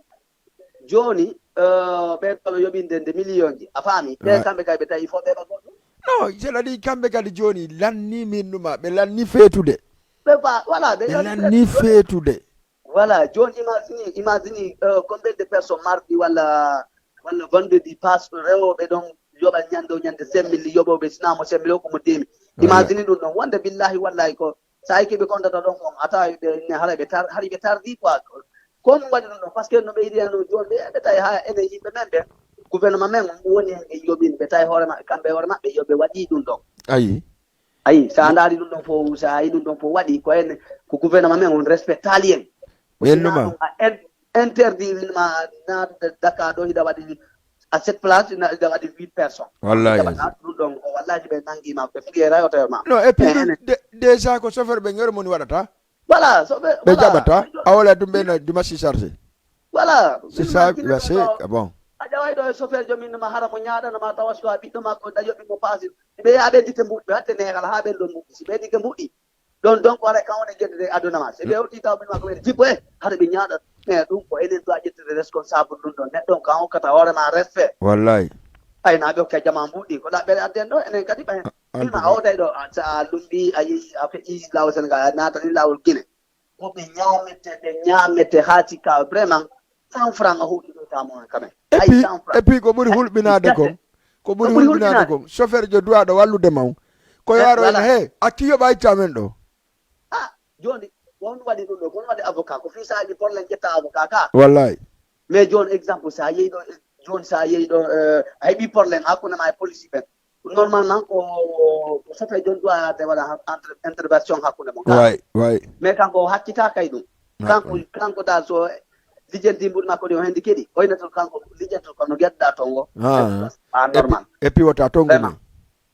jooni, euh, ɓe ɗo ɓe yoɓinde nde million ji. A faami? Ɓe kamɓe kay ɓe tawi il faut ɓe ɓa goɗɗum. Non, c'est-à-dire kamɓe kadi jooni lanni min numa, ɓe lanni feetude. Ɓe fa-, voilà, ɓe Ɓe lanni lanni feetude. Feetude. Voilà, jooni imagine, imagine, euh, combien de personnes mardi walla, walla vendredi passe rewooɓe ɗon yoɓa ñande o ñande cinq mille, yoɓooɓe sinaa mo cinq mille o ko mo deux mille. Voilà. Imagine ɗum ɗon. Wonde billahi wallahi ko sa yiki ɓe kondata ɗon kon, a tawa ɓe ne haray ɓe tar-, hari ɓe tardi quoi. Ko ɗum waɗi ɗum ɗon, parce que no ɓe yiɗi no jooni ɓe, ɓe tawi ha enen yimɓe men ɓe, gouvernement men on woni hen e yoɓin, ɓe tawi hoore maɓɓe, kamɓe hoore maɓɓe yo ɓe waɗi ɗum ɗon. Ayi. Ayi, sa ndaari ɗum ɗon fof, sa yi ɗum ɗon fof waɗi, ko en, ko gouvernement men on respectaali en. Ɓennuma. Sinon ɗum a in-, interdit ma naatude Dakar ɗo, hiɗa waɗi à cette place, na, hiɗa waɗi huit personnes. Wallahi. Hiɗa waɗa ɗum ɗon, ko wallahi ɓe nangi ma, ɓe fiyera hoto ma. Non, et puis Eh, ɗum, enen. Dé-, déjà ko chauffeur ɓe ngero moni waɗata. Voilà, so ɓe, Ɓe voilà, jaɓata, ɓe jo- a wala ɗum ɓe na dimanche chargé. Voilà. C'est ça, Min ma c'est, ko ah bon. A ƴaway ɗo e chauffeur joom min ma hara mo ñaaɗana ma tawa so a ɓiɗɗo makko da yoɓi mo paasi. Ɓe yaa ɓe dite mbuɗi, ɓe hatte neegal haa ɓen ɗon mbuɗi. Si ɓe dike mbuɗi, ɗon, donc, haray kan woni jeddude e aduna ma. Si ɓe hoɗi taw min ma ko ɓe jippo, eh, hara ɓe ñaaɗa. Mais ɗum ko enen ɗo a ƴettude responsable ɗum ɗon. Neɗɗo on kan hokkata hoore ma respect. Wallahi. Ay, na ɓe hokka jama mbuɗi. Ko ɗaɓɓere adden ɗo, enen kadi ɓay. A-, Min ma a antuka. Oday ɗo, a, sa a lumbi, a yi, a feƴi laawol Senegal, a naatani laawol Gine. Ko ɓe ñaamete, ɓe ñaamete haa sikka vraiment cent francs a huuɗi ɗo tamo en quand même. Et puis, cent francs. Et puis ko ɓuri hulɓinaade kon, ko ɓuri hulɓinaade kon, chauffeur jo duwaaɗo wallude ma on. Ko Eh, yaaro en, voilà. He, a kiyo ɓay camen ɗo. Ah, jooni, ko on waɗi ɗum ɗo, ko on waɗi avocat, ko fii sa heɓi problème ƴetta avocat ka. Wallahi. Mais jooni exemple, sa yehi ɗo, jooni sa yehi ɗo, eh, a heɓi problème hakkunde ma e police ɓen. Normalement, ko, ko chauffeur jon doit de waɗa ha-, entre-, intervention hakkunde mon. Way, way. Mais kanko o hakkita kay ɗum. Way, kanko, way. Kanko da so lijendi mbuɗi makko ɗi o hendi keɗi. Oyna to kanko lijendi to kono gedda tongo. Ah. Ah, normal. Et puis, et puis wota tongo. Vraiment.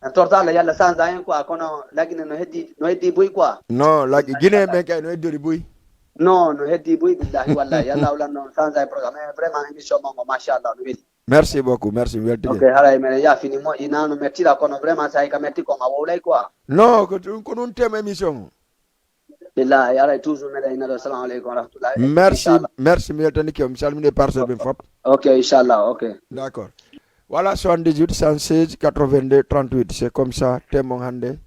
En torta le yalla sanza en quoi, kono lagine no heddi, no heddi buy quoi. Non, lagi-, Guinée ɓen kay no heddori buy. Non, no heddi buy billahi wallahi. Yalla wala non sanza en programme. Eh, vraiment émission mon, machallah, no weli. Merci beaucoup, merci, mi weltike. Ok, haray meɗen yaafini moƴƴi, nanu mettira, kono vraiment, sa ka metti kon, a wowlay quoi. Non, ko ɗum, ko ɗum thème émission. Billahi, haray toujours meɗen ina ɗo, assalamu aleykum wa rahmatullahi. Merci, inchallah. Merci, mi weltanike, mi salmini e parcelle ɓen fop. Ok, inchallah, ok. D'accord. Voilà, soixante-dix-huit, cent seize, quatre-vingt-deux, trente-huit. C'est comme ça, thème on hannde.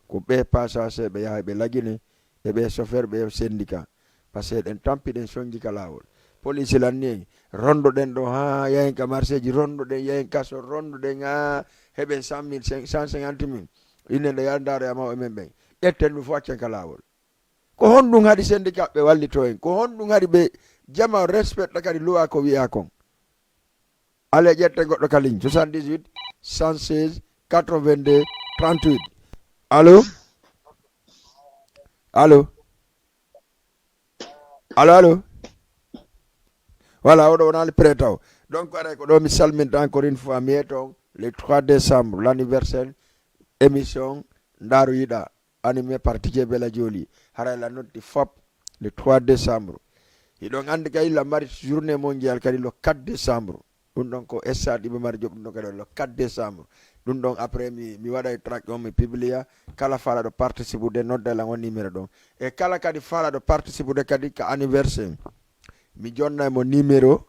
Ko ɓe passager ɓe yaha ɓe lagine, e ɓe chauffeur ɓe syndicat. Parce que eɗen tampi ɗen sonji ka laawol. Police lanni en, rondoɗen ɗo haa yahen ka marché ji, rondoɗen yahen kaso, rondoɗen haa heɓen cent mille, cent cinquante mille. Inen ɗo yaldaare ama o men ɓen. Ƴetten ɗum fof accen ka laawol. Ko honɗum haɗi syndicat ɓe wallitoo en? Ko honɗum haɗi ɓe jama respecta kadi luwa ko wi'a kon? Allez, ƴetten goɗɗo ka ligne, soixante-dix-huit, cent seize, quatre-vingt-deux, trente-huit. Allo? Allo? Allo, allo? Voilà, oɗo wonani prêt taw. Donc, aray ko ɗo mi salminta encore une fois, mi yeeto on le trois décembre, l'anniversaire émission Ndaaru Yiɗa. Animé par D J Bella Jolly. Haray la notti fop le trois décembre. Hiɗon anndi kadi la mari journée mondiale kadi le quatre décembre. Ɗum ɗon ko stade Iba Mar Diop, ɗum ɗon kadi le quatre décembre. Ɗum ɗon après mi, mi waɗay track on, mi publia. Kala faalaɗo participude, nodda lan on numéro ɗon. E kala kadi faalaɗo participude kadi ka anniversaire, mi jonnay mo numéro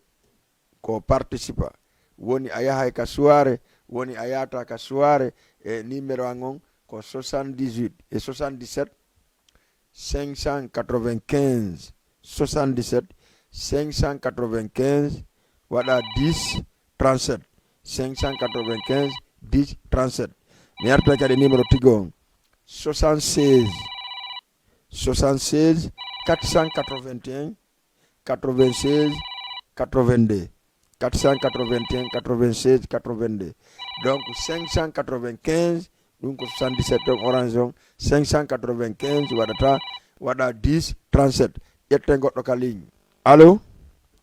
ko participa. Woni a yahay ka soirée, woni a yaata ka soirée, e numéro an on ko soixante-dix-huit e soixante-dix-sept, cinq cent quatre-vingt-quinze, soixante-dix-sept, cinq cent quatre-vingt-quinze, waɗa dix, trente-sept, cinq cent quatre-vingt-quinze, dix, trente-sept. Mi arta kadi numéro Tigo on, soixante-seize, soixante-seize, quatre cent quatre-vingt-un, quatre-vingt-seize, quatre-vingt-deux. quatre cent quatre-vingt-un quatre-vingt-seize quatre-vingt-deux. Donc cinq cent quatre-vingt-quinze, ɗum ko soixante-dix-sept on, Orange on, cinq cent quatre-vingt-quinze waɗata, waɗa dix trente-sept. Ƴetten goɗɗo ka ligne. Allo?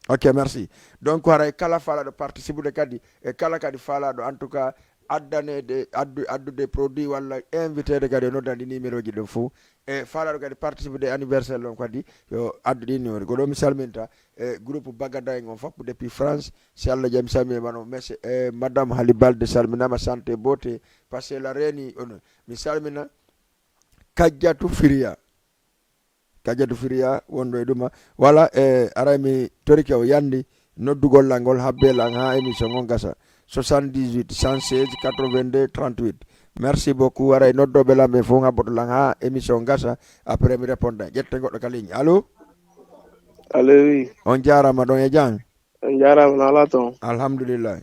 Ok, merci. Donc haray kala faalaaɗo participude kadi, e kala kadi faalaaɗo en tout cas addaneede, addu-, addude produit walla inviteede kadi, o noddan ɗi numéroji ɗin fof. E faalaaɗo kadi participude e anniversaire on kadi, yo addu ɗi numéro. Ko ɗo mi salminta e groupe Bagada en on fof depuis France. Si Allah jaɓi, mi salmina mano monsieur, e madame Hali Balde, salminama, santé, beauté, parce que la reeni on. Mi salmina Kajjatu Firiya. Kajjatu Firiya wonɗo e ɗuma. Wala, e, aray mi torike o yandi noddugol lan ngol, habbe lan haa émission on gasa. Soixante-dix-huit cent seize quatre-vingt-deux trente-huit. Merci beaucoup. Aray noddooɓe lan ɓe fof habboto lan haa émission on gasa. Après mi réponda. Ƴetten goɗɗo ka ligne. Allo? Allo, oui. On jaaraama ɗon e jam? On jaaraama, no alaa toon? Alhamdulillah.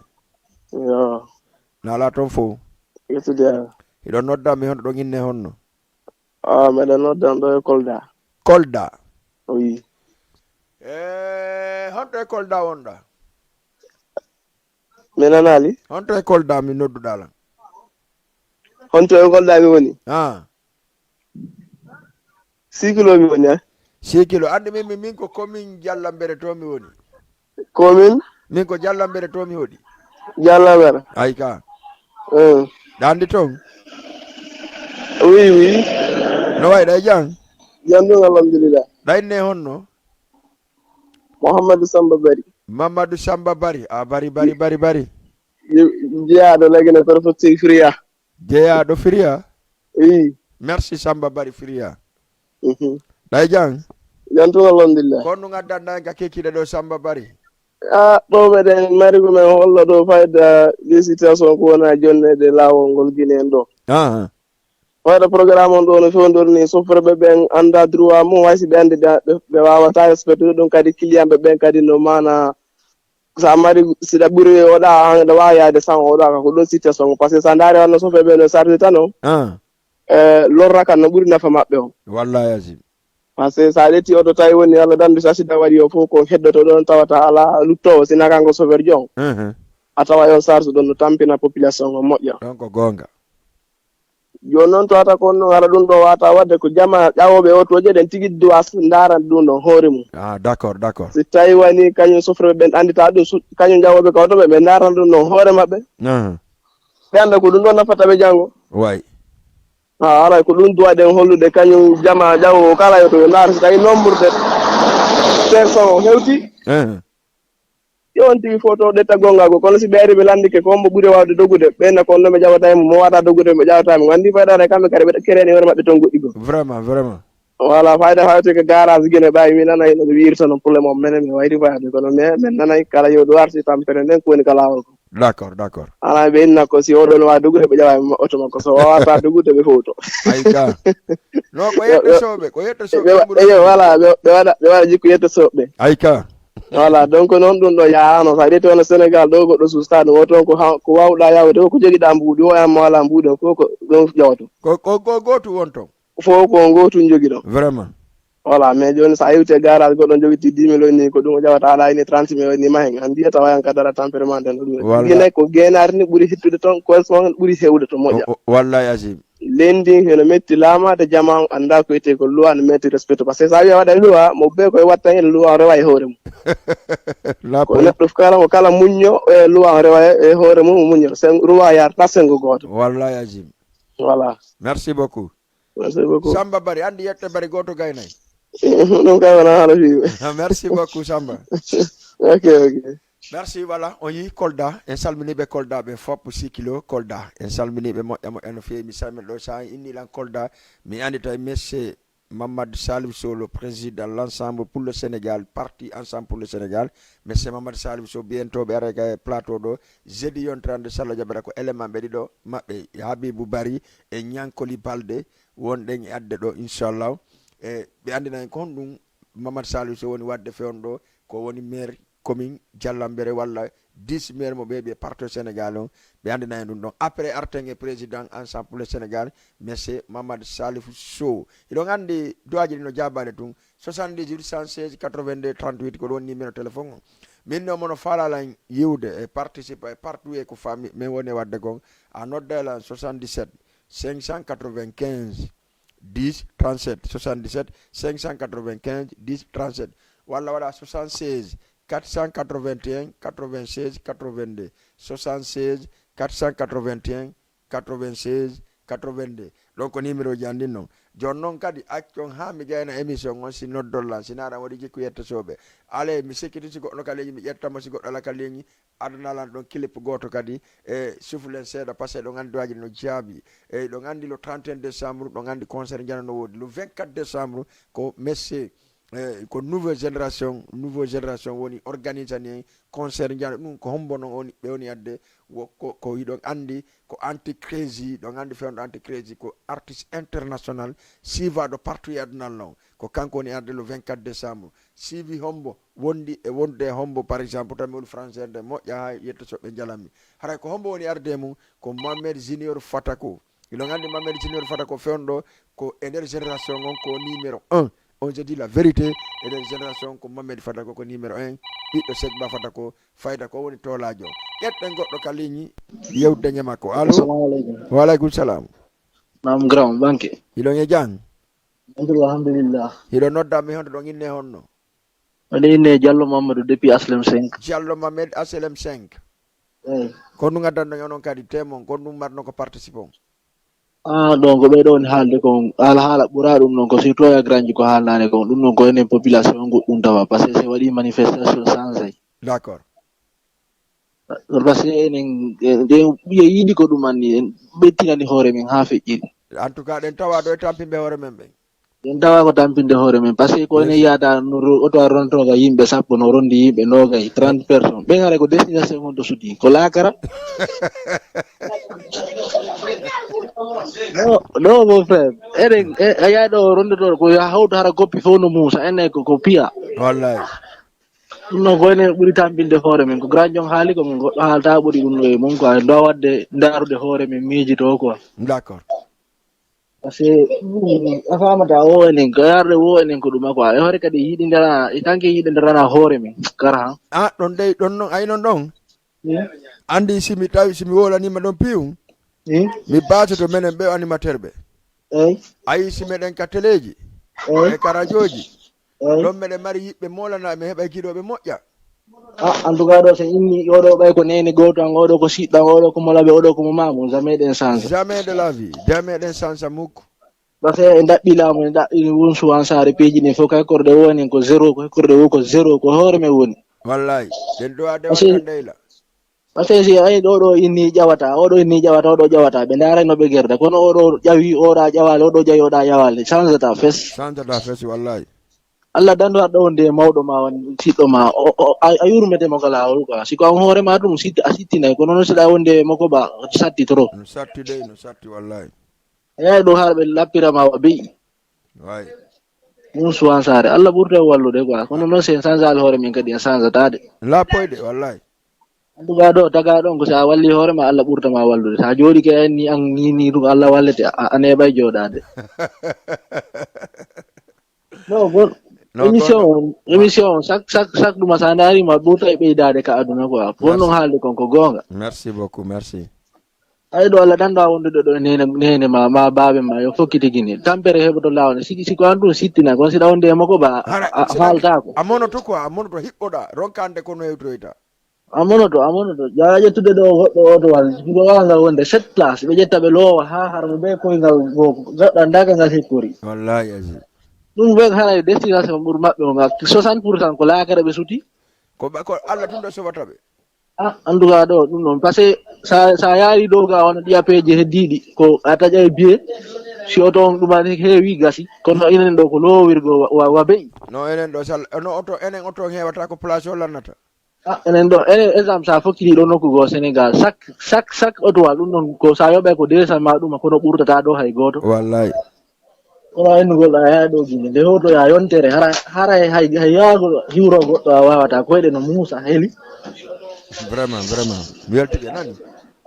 Yo. No alaa toon fof? Yettode Allah. Hiɗon nodda mi honɗo ɗon inne honno? Ah, meɗen noddan ɗo e Kolda. Kolda? Oui. Eh, honto e Kolda wonɗa? Mi nanaali. Honto e Kolda mi nodduɗaa lan? Honto e Kolda mi woni? Ah. Sikilo mi woni, eh? Sikilo. Anndi min, min, min ko commune Jallambere to mi woni. Ko min? Min ko Jallambere to mi hoɗi. Jallambere? Ay ka. Eh. Ɗa anndi ton? Oui, oui. No wayi ɗa e jam? Jam ɗum, alhamdulillah. Ɗa inne honno? Mouhamadou Samba Bari. Mamadou Samba Bari. A Bari, Bari, Bari, Bari. Je-, jeyaaɗo Lagine Korofo Sifriya. Jeyaaɗo Firiya? Ii. Merci Samba Bari Firiya. Mhm. Ɗay jam? Jam tun, alhamdulillah. Ko honɗun addanɗaa en ka kekiiɗe ɗo Samba Bari? Ah, ɗo meɗen mari ko men holla ɗo fayda ɗi situation ko wona jonneede laawol ngol Gine en ɗo. Ah. Fayda programme on ɗo no fewndori ni, sofirɓe ɓen annda droit mum, hay si ɓe anndi ɓe, ɓe, ɓe waawataa respectude ɗum, kadi client ɓe ɓen kadi no maana sa mari, si ɗa ɓuri oɗa, an ɗa waawi yaade san oɗa ka ko ɗon situation. Parce que sa ndaari wonno sofe ɓe no sarde tan o. Ah. Eh, lorra kan no ɓuri nafa maɓɓe o. Wallahi azim. Parce que sa ƴetti oto tawi woni Allah dandu si accident waɗi o fof ko heddoto ɗon tawata ala luttoowo sina kanko chauffeur jon. Mhm. A tawa on charge ɗon no tampina population o moƴƴa. Ɗon ko goonga. Jooni noon, tawata ko on ɗon hara ɗum ɗo wata waɗde ko jama ƴawooɓe otooji eɗen tigi duwa s-, ndaarande ɗum ɗon hoore mum. Ah, d'accord, d'accord. Si tawi woni kañum sofrooɓe ɓen anndita ɗum, su-, kañum ƴawooɓe ka oto ɓe, ɓe ndaarana ɗum ɗon hoore maɓɓe. Ahan. Ɓe annda ko ɗum ɗon nafata ɓe janngo. Way. Ah, haray ko ɗum duwaɗen hollude kañum jama ƴawoowo kala yo to yo ndaar si tawi nombre de personnes o hewti. Ahan. Yo on tigi fof to ɗetta gonga goo. Kono si ɓe ari ɓe lanndike ko hombo ɓuri waawde dogude, ɓen na ko on ɗon ɓe ƴawata e mum, mo waawata dogude ɓe ƴawata e mum. Anndi fayda hara kamɓe kadi ɓe kerani hoore maɓɓe ton goɗɗi goo. Vraiment, vraiment. Voilà, fayda hawti ko garage Gine ɓaawi, mi nanay no ɓe wiirta non problème on, menen mi wayri fayde, kono mais min nanay kala yo ɗo arti tampere nden ko woni ka laawol ko. D'accord, d'accord. Ana ɓe inna ko si oɗon waawi dogude ɓe ƴawa e oto makko, so waawata dogude ɓe fowto. Ay ka. No, ko yetto sooɓe, ko yetto sooɓe ɓe wa-, ɓe ɓuri eyo, voilà, ɓe, ɓe waɗa, ɓe waɗa jikku yetto sooɓe. Ay ka. Voilà, donc noon ɗum ɗo yahaano, sa ƴetti wona Sénégal ɗo, goɗɗo suusta ɗum, o toon ko ha, ko waawɗa yaawde, ko jogiɗa mbuuɗi, o yamma wala mbuuɗi, o fof ko ɗum ƴawto. Ko, ko, ko gootu won toon? Fof ko gootu jogiɗo. Vraiment. Voilà, mais jooni sa yewti e garage goɗɗo jogitti dix mille ni, ko ɗum o ƴawata, ala ini trente mille ni mahen, an ndiyata wayan ka dara tempérament nden ɗum. Walla. Gine ko geenaari ni ɓuri hittude toon, ko son ɓuri hewde to moƴƴa. O, o, wallahi azim. Leydi ndin hino metti laamaade, jamaa on anndaa ko wiyetee ko loi no metti respecté. Parce que so a wiyi a waɗa loi, mo bee koye watta heen loi on rewa e hoore mum. Ko neɗɗo kala mo kala muñño, e loi on rewa e, e hoore mum, o muñño. Sen-, loi yarta senngo gooto. Wallahi azim. Voilà. Merci beaucoup. Merci beaucoup. Samba Bari, anndi yette bari gooto gaynay. Ɗum kay wona haala fiiɓe. Merci beaucoup, Samba. Ok, ok. Merci, voilà, on yi Kolda, en salminiiɓe Kolda ɓe fof, Sikilo Kolda, en salminiiɓe moƴƴa moƴƴa no feewi, mi salmina ɗo, sa inni lan Kolda, mi anndi tawi monsieur Mamadou Salif Sow, le président l'Ensemble pour le Sénégal, parti Ensemble pour le Sénégal, monsieur Mamadou Salif Sow, bientôt ɓe ara ka plateau ɗo, jeudi yontere hannde, so Allah jaɓata ko élément ɓe ɗiɗo maɓɓe, Habibou Bari e Ñankoli Balde, wonɗen e adde ɗo, inchallah, e ɓe anndina en ko honɗum Mamadou Salif Sow woni waɗde fewndo ɗo, ko woni maire commune Jallambere walla dix maire mo ɓe ɓe partout Sénégal on, ɓe anndina en ɗum ɗon. Après arten e président Ensemble pour le Sénégal, monsieur Mamadou Salif Sow. Hiɗon anndi duwaaji ɗi no jaabaade tun, soixante-dix-huit cent seize quatre-vingt-deux trente-huit ko ɗon numéro téléphone on. Min no mono faalalan yiwde e participe e partout e ko fami min woni e waɗde kon, a nodday lan soixante-dix-sept cinq cent quatre-vingt-quinze dix trente-sept, soixante-dix-sept cinq cent quatre-vingt-quinze dix trente-sept, walla waɗa soixante-seize quatre cent quatre-vingt-un quatre-vingt-seize quatre-vingt-deux, soixante-seize quatre cent quatre-vingt-un quatre-vingt-seize quatre-vingt-deux. Ɗon ko numéro ji an ɗin non. Jooni non kadi, accon haa mi gayna émission on, si noddon lan, si naɗan waɗi jikku yetta soɓe. Alay, mi sikkiti si goɗɗo ka leñi, mi ƴetta mo, si goɗɗo ala ka leñi, adana lan ɗon clip gooto kadi, e sufulen seeɗa, parce que ɗon anndi waaji no jaabi. E ɗon anndi le trente et un décembre, ɗon anndi concert Njana no woodi. Le vingt-quatre décembre, ko Messi, eh, ko Nouvelle Génération, Nouvelle Génération woni organisani en concert Njana. Ɗum ko hombo non woni, ɓe woni adde, wo-, ko, ko hiɗon anndi, ko Anti Crazy, ɗon anndi fewndo Anti Crazy, ko artiste international, siivaɗo partout e aduna non. Ko kanko woni arde le vingt-quatre décembre. Siivi hombo, wondi e wonde e hombo, par exemple, tan mi woni français nde moƴƴa haa yetto so ɓe njalammi. Haray ko hombo woni arde e mum? Ko Mohamed Junior Fatako. Hiɗon anndi Mohamed Junior Fatako fewndo ko e nder génération on ko numéro un. On je dis la vérité, e nder génération ko Mohamed Fatako ko numéro un. Ɓiɗɗo Sekba Fatako, fayda ko woni toolaajo. Ƴetten goɗɗo ka ligne, yewtuden e makko. Allo? Assalamu alaikum. Wa alaikum salam. Naam, grand, banke. Hiɗon e jam? Alhamdulillah, alhamdulillah. Hiɗo nodda mi honto ɗon inne honno? Miɗo inne Jallo Mamadou depuis H L M cinq. Jallo Mamed H L M cinq. Eyi. Ko ɗum addanno onon kadi temon, ko ɗum marno ko participant. Ah, donc ɓe ɗon haalde kon, haala, haala ɓura ɗum non ko surtout ya granji ko haalnaane kon, ɗum non ko enen population on goɗɗum tawa, parce que si waɗi manifestation changé. D'accord. Parce que enen, e, ɗe, ɓiye yiɗi ko ɗum anni, en ɓettinani hoore men haa feƴƴiri. En tout cas, ɗen tawa ɗo e tampinde hoore men ɓen. En tawa ko tampinde hoore men, parce que ko enen yiyata no ro-, oto a ronto ka yimɓe sappo, no rondi yimɓe noogay, trente personnes. Ɓen haray ko destination on to sudi, ko laakara. No, no, mon frère. Enen, e, a yaha ɗo rondoto, ko ya hawta hara koppi fof no muusa, enen ko, ko piya. Wallahi. Ɗum noon ko enen ɓuri tampinde hoore men. Ko grand jon haali ko min goɗɗo haalta ɓuri ɗum ɗo e mum quoi. En ɗo waɗde ndaarude hoore men miijitoo quoi. D'accord. Parce que ɗum a faamata o enen, ko yarde o enen ko ɗuma quoi. E hoore kadi yiɗi ndara, e kanke yiɗi ndarana hoore men. Kara han. Ah, ɗon dey, ɗon non, ay non ɗon. Hmm? Anndi si mi tawi, si mi wowlaniima ɗon piiw, hmm? Mi baasoto menen ɓe animateur ɓe. Eyi. Ayi si meɗen ka teleeji, eyi, e ka rajooji, eyi, ɗon meɗen mari yiɓɓe moolana, mi heɓa giɗooɓe moƴƴa. Ah, en tout cas ɗo, so inni oɗo ɓay ko neene gooto an, oɗo ko siɗɗo an, oɗo ko molaɓe, oɗo ko mo mamu, jamais ɗen sansa. Jamais de la vie, jamais ɗen sansa mukko. Parce que en ɗaɓɓi laamu, en ɗaɓɓi won suwan saare peeji ɗin fof, kay korɗe wo enen ko zéro, kay korɗe wo ko zéro, ko hoore men woni. Wallahi, ɗen ɗo a dewa kan deyla. Parce que si ayi ɗo, ɗo inni ƴawata, oɗo inni ƴawata, oɗo ƴawata, ɓe ndaara no ɓe gerda. Kono oɗo ƴawi, oɗa ƴawaali, oɗo ƴawi, oɗa ƴawaali. Sansata fes. Sansata fes, wallahi. Allah dandu aɗa wonde e mawɗo ma, won siɗɗo ma, o, o, a, a yurmete mo ka laawol quoi. Si ko an hoore ma ɗum, sitti, a sittinay. Kono non si ɗa wonde e makko ba, satti trop. No satti dey, no satti wallahi. Eyi, ɗum haɗa ɓe lappira ma wa beyi. Way. Ɗum suwan saare. Allah ɓurta e wallude quoi. Kono non si en sansaali hoore men kadi en sansataade. Lappoyde, wallahi. En tout cas ɗo, taga ɗon ko si a walli hoore ma, Allah ɓurta ma wallude. Si a jooɗike en ni, an ni, ni ɗum Allah wallete, a, a neeɓay jooɗaade. No, bon. No, émission gonga. On, émission on, sak, sak, sak ɗuma sa ndaarima, ɓurta e ɓeydaade ka aduna quoi. Won non haalde kon ko goonga. Merci beaucoup, merci. Ay ɗo Allah danɗo a wondude ɗo e nene, nene ma, ma baabe ma, yo fokkiti gine. Tampere heɓoto laawol. Siki, siko an ɗum sittina, kono si ɗa wonde e makko ba, a, a, a haaltaako. A monoto quoi, a monoto hiɓɓoɗa, ronkande kono hewtoyta. A monoto, a monoto. Ƴaa ƴettude ɗo goɗɗo oto wal, ko waawanga wonde sept place, ɓe ƴetta ɓe loowa haa hara mo ɓe koyngal goo, gaɗɗa ndaga ngal hekkori. Wallahi azim. Ɗum ɓe haray destination ɓur maɓɓe on, soixante pour cent ko laakara ɓe suti. Ko ɓe, ko Allah tun ɗo sobata ɓe. Ah, en tout cas ɗo, ɗum ɗon, parce que sa, sa yaari dow ga wona ɗiya peeje heddiiɗi, ko a taƴay biye, si oto on ɗuma heewi gasi, kono enen ɗo ko loowirgo wa, wa, wa be'i. No enen ɗo, sal, no oto, enen oto on heewata ko place o lannata. Ah, enen ɗo, enen exemple sa fokkiti ɗo nokku goo Sénégal, chaque, chaque, chaque oto wa ɗum ɗon ko sa yoɓay ko deux cents ma ɗuma, kono ɓurtata ɗo hay gooto. Wallahi. Kono innugol ɗa yaha ɗo Gine, nde hoto ya yontere, hara, hara hay, hay yaagol hiwro goɗɗo a waawata, koyɗe no muusa, heli. Vraiment, vraiment. Mi weltike nani.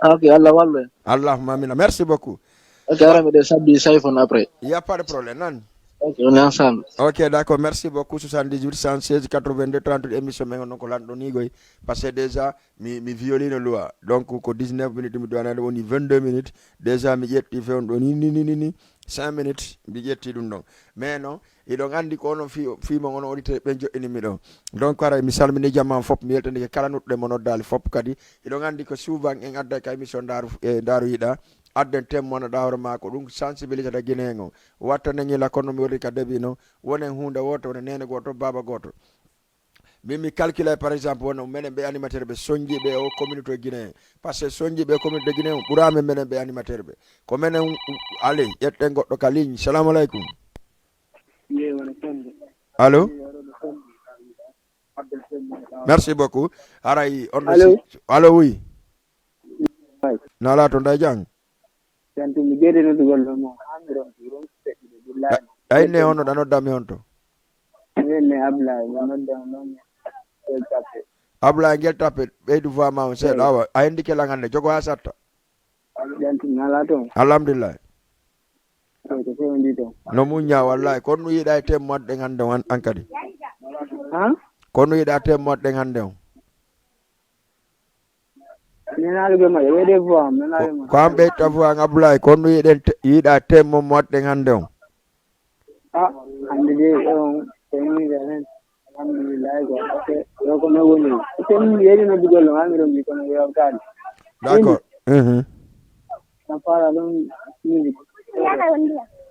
Ah, ok, Allah wallu en. Allahumma amina. Merci beaucoup. Ok, hara miɗen sabbi Sayfon après. Y a pas de problème, nani. Ok, on est ensemble. Ok, d'accord, merci beaucoup. Soixante-dix-huit, cent seize, quatre-vingt-deux, trente-huit, émission men on ko lanɗo ni goy. Parce que déjà, mi, mi violino loi. Donc, ko dix-neuf minutes mi dowana, woni vingt-deux minutes. Déjà, mi ƴetti fe on ɗo ni, ni, ni, ni, ni. Cinq minutes, mi ƴetti ɗum ɗon. Mais non, hiɗon anndi ko onon fii, fii mon onon auditeur ɓen joɗɗini mi ɗon. Donc, haray mi salmini jamaa on fof, mi weltanike kala nuɗɗo e mo noddaali fof kadi. Hiɗon anndi ko souvent en adda ka émission Ndaaru, e Ndaaru Yiɗa. Adden thème mo naɗa hoore maa ko ɗum sensibilisata Guinéen on. Watta nen ila kono mi woni ka début non. Wonen huunde wooto, wonen neene gooto, baaba gooto. Min mi calculay par exemple wono menen ɓe animateur ɓe sonji ɓe o communauté Guinéen. Parce que sonji ɓe communauté Guinéen on ɓura men menen ɓe animateur ɓe. Ko menen, allez, ƴetten goɗɗo ka ligne. Salamu aleykum. Allo? Merci beaucoup. Haray on no Allo? Si-, allo, oui. Ay. Nala to nday jang. Santu mi ɓeyde noddugol ɗo mo. Hamiron ɗum seɗɗude billahi. Ay ne hono ɗa nodda mi honto? Min ne Ablaye, mo nodda on ɗon. Ngel tappe. Ablaye ngel tappe, ɓeydu voix ma on seeɗa. Eyi. Awa, a hendi ke lan hannde, jogo ha satta. Jantu nala to. Alhamdulillah. Eyi, ko fewondi to. No muñña wallahi. Kon no yiɗa e tem mo adden hannde on an, an kadi. Ha? Kon no yiɗa tem mo adden hannde on. Nenaali be maɗa, weede fo am, nenaali Ko, mo. Ko an ɓeyta fo an Ablaye, kon no yiɗen te-, yiɗa tem mo mo adden hannde on. Ah, hannde de, on, ko min ga hen. Alhamdulillah, ko, ok, yo ko no woni. Ko min yeɗi no bigol no, hannde ɗon bigol no yewtaani. D'accord. Mhm. Na fara ɗon musique.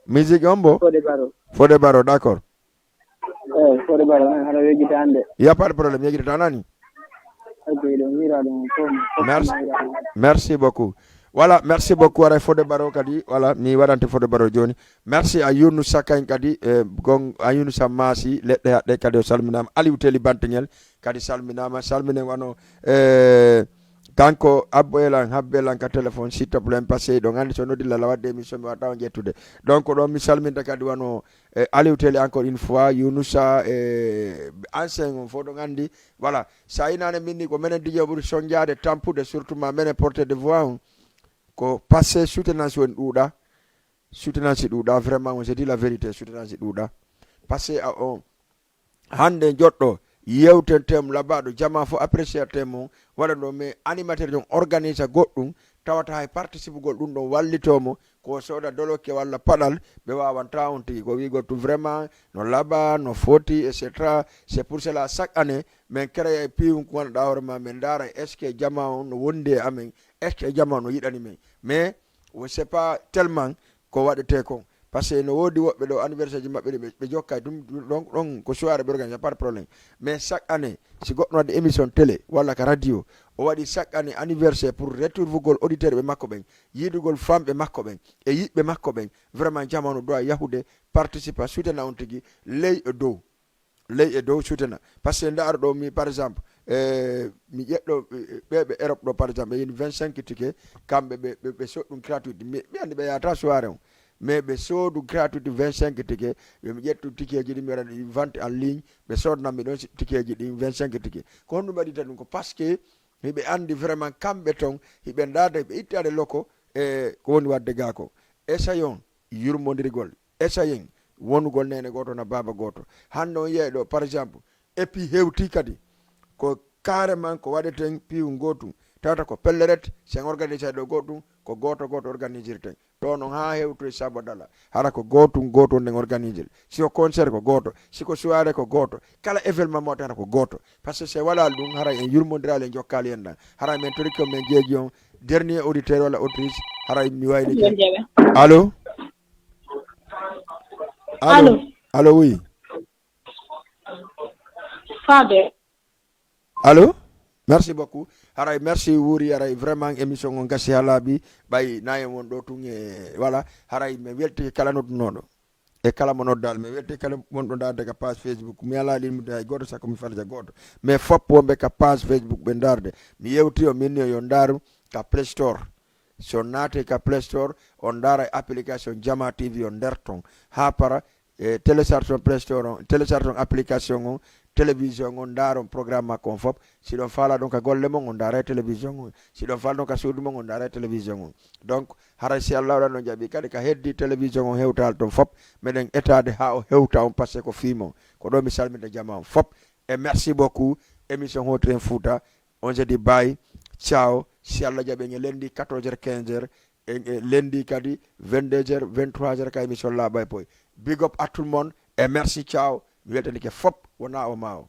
Musique on bo? Fodé Baro. Fodé Baro, d'accord. Eh, Fodé Baro, eh, haɗa wejjita hannde. Y a pas de problème, yejjita nani? Ok, ɗon hiira ɗon fof. Merci. Merci beaucoup. Voilà, merci beaucoup. Aray Fodé Baro kadi, voilà, mi waɗante Fodé Baro jooni. Merci à Younoussa Kane kadi, eh, gon, à Younoussa Masi, leɗɗe haɗɗe kadi o salminaama. Aliou Teli Bantingel kadi salminaama. Salminen wano, eh, kanko Abbo Elan, Habbe Elan ka téléphone, s'il te plaît, parce que ɗon anndi so noddi lala wadde émission mi wata on ƴettude. Donc ɗon mi salminta kadi wano, eh, Aliou Teli encore une fois, Younoussa, eh, ancien on fof ɗon anndi. Voilà, sa inane min ni ko menen dijo ɓuri sonjaade, tampude, surtout ma menen porteur de voix on. Ko passé soutenance woni ɗuuɗa. Soutenance ɗuuɗa, vraiment, on se dit la vérité, soutenance ɗuuɗa. Parce que a on, hannde joɗɗo, yewten thème labaɗo, jama fof apprécier thème on, waɗa ɗo, mais animateur on organise goɗɗum, tawata hay participugol ɗum ɗon wallitoo mo, ko sooda dolokke walla paɗal, ɓe waawanta on tigi. Ko wi'ugol tun vraiment no laba, no foti, et cetera. C'est pour cela, chaque année, min créa e piiwum ko wonɗa hoore ma, min ndaara est-ce que jama on no wondi e amen, est-ce que jama on no yiɗani men. Mais, c'est pas tellement ko waɗetee kon. Parce que no woodi woɓɓe ɗo anniversaire ji maɓɓe ɗi ɓe, ɓe jokka ɗum, ɗum ɗon, ɗon ko soirée ɓe organise, pas de problème. Mais chaque année, si goɗɗo waɗi émission télé walla ka radio, o waɗi chaque année anniversaire pour retrouver gol auditeur ɓe makko ɓen, yiidugol famɓe makko ɓen, e yiɓɓe makko ɓen, vraiment jamanu doit yahude participer, soutenir on tigi, ley e dow. Ley e dow sutena. Parce que ndaar ɗo mi, par exemple, eh, mi ƴeɗɗo, eh, ɓe, ɓe Europe ɗo, par exemple, ɓe yini vingt-cinq ticket, kamɓe ɓe, ɓe, ɓe soɗɗum gratuit. Mi, mi anndi ɓe yahata soirée on. Mais ɓe soodu gratuit vingt-cinq ticket, ɓe mi ƴettu ticket ji ɗi mi waɗa ɗi vente en ligne, ɓe soodna mi ɗon si-, ticket ji ɗin vingt-cinq ticket. Ko honɗum waɗita ɗum? Ko parce que hiɓe anndi vraiment kamɓe ton, hiɓe ndaada, hiɓe ittaade loko, e ko woni waɗde gaa ko. Essayon, yurmondirgol. Essayen wonugol neene gooto na baaba gooto. Hannde on yiyay ɗo, par exemple, et puis hewti kadi ko carrément ko waɗeten piiwu gootum. Tawata ko pelleret, sen organisay ɗo gootum, ko gooto gooto organisirten. Ɗo non haa hewtoy sabadala. Hara ko gootum gootum nden organisir. Si ko concert ko gooto, si ko soirée ko gooto. Kala événement mo waɗata ko gooto. Parce que si walaa ɗum, hara en yurmondiraali, en jokkaali en ɗan. Hara men torike on, men jeeji on, dernier auditeur walla auditrice, hara mi waylike. Allo? Allo? Allo? Allo, oui. Faabe. Allo? Merci beaucoup. Haray merci wuuri, haray vraiment émission on gasi haa laaɓi. Ɓay na en won ɗo tun e, voilà. Haray mi weltike kala noddunoɗo. E kala mo noddaali, mi weltike kala wonɗo ndaarde ka page Facebook. Mi alaa limtude hay gooto, sako mi farja gooto. Mais fop wonɓe ka page Facebook ɓe ndaarde. Mi yewti o, min yo, yo ndaaru ka Play Store. Si on naati ka Play Store, on ndaara application Jama T V on nder ton. Haa para, e, télécharge ton Play Store on, télécharge ton application on, télévision on, ndaaron programme makko on fof. Si ɗon faalaa ɗon ka golle mon, on ndaaray télévision on. Si ɗon faalaa ɗon ka suudu mon, on ndaaray télévision on. Donc, haray si Allah waɗan on jaɓi kadi ka heddi télévision on hewtaali ton fof, meɗen etaade haa o hewta on, parce que ko fii mon. Ko ɗo mi salmita jamaa on fof. Et merci beaucoup. Émission Hotren Fouta. On se dit bye. Ciao. Si Allah jaɓi, en e lundi quatorze heures, quinze heures. En e lundi kadi vingt-deux heures, vingt-trois heures ka émission Laaɓa e Poy. Big up à tout le monde et merci, ciao. Mi weltanike fof, wonaa o maa o.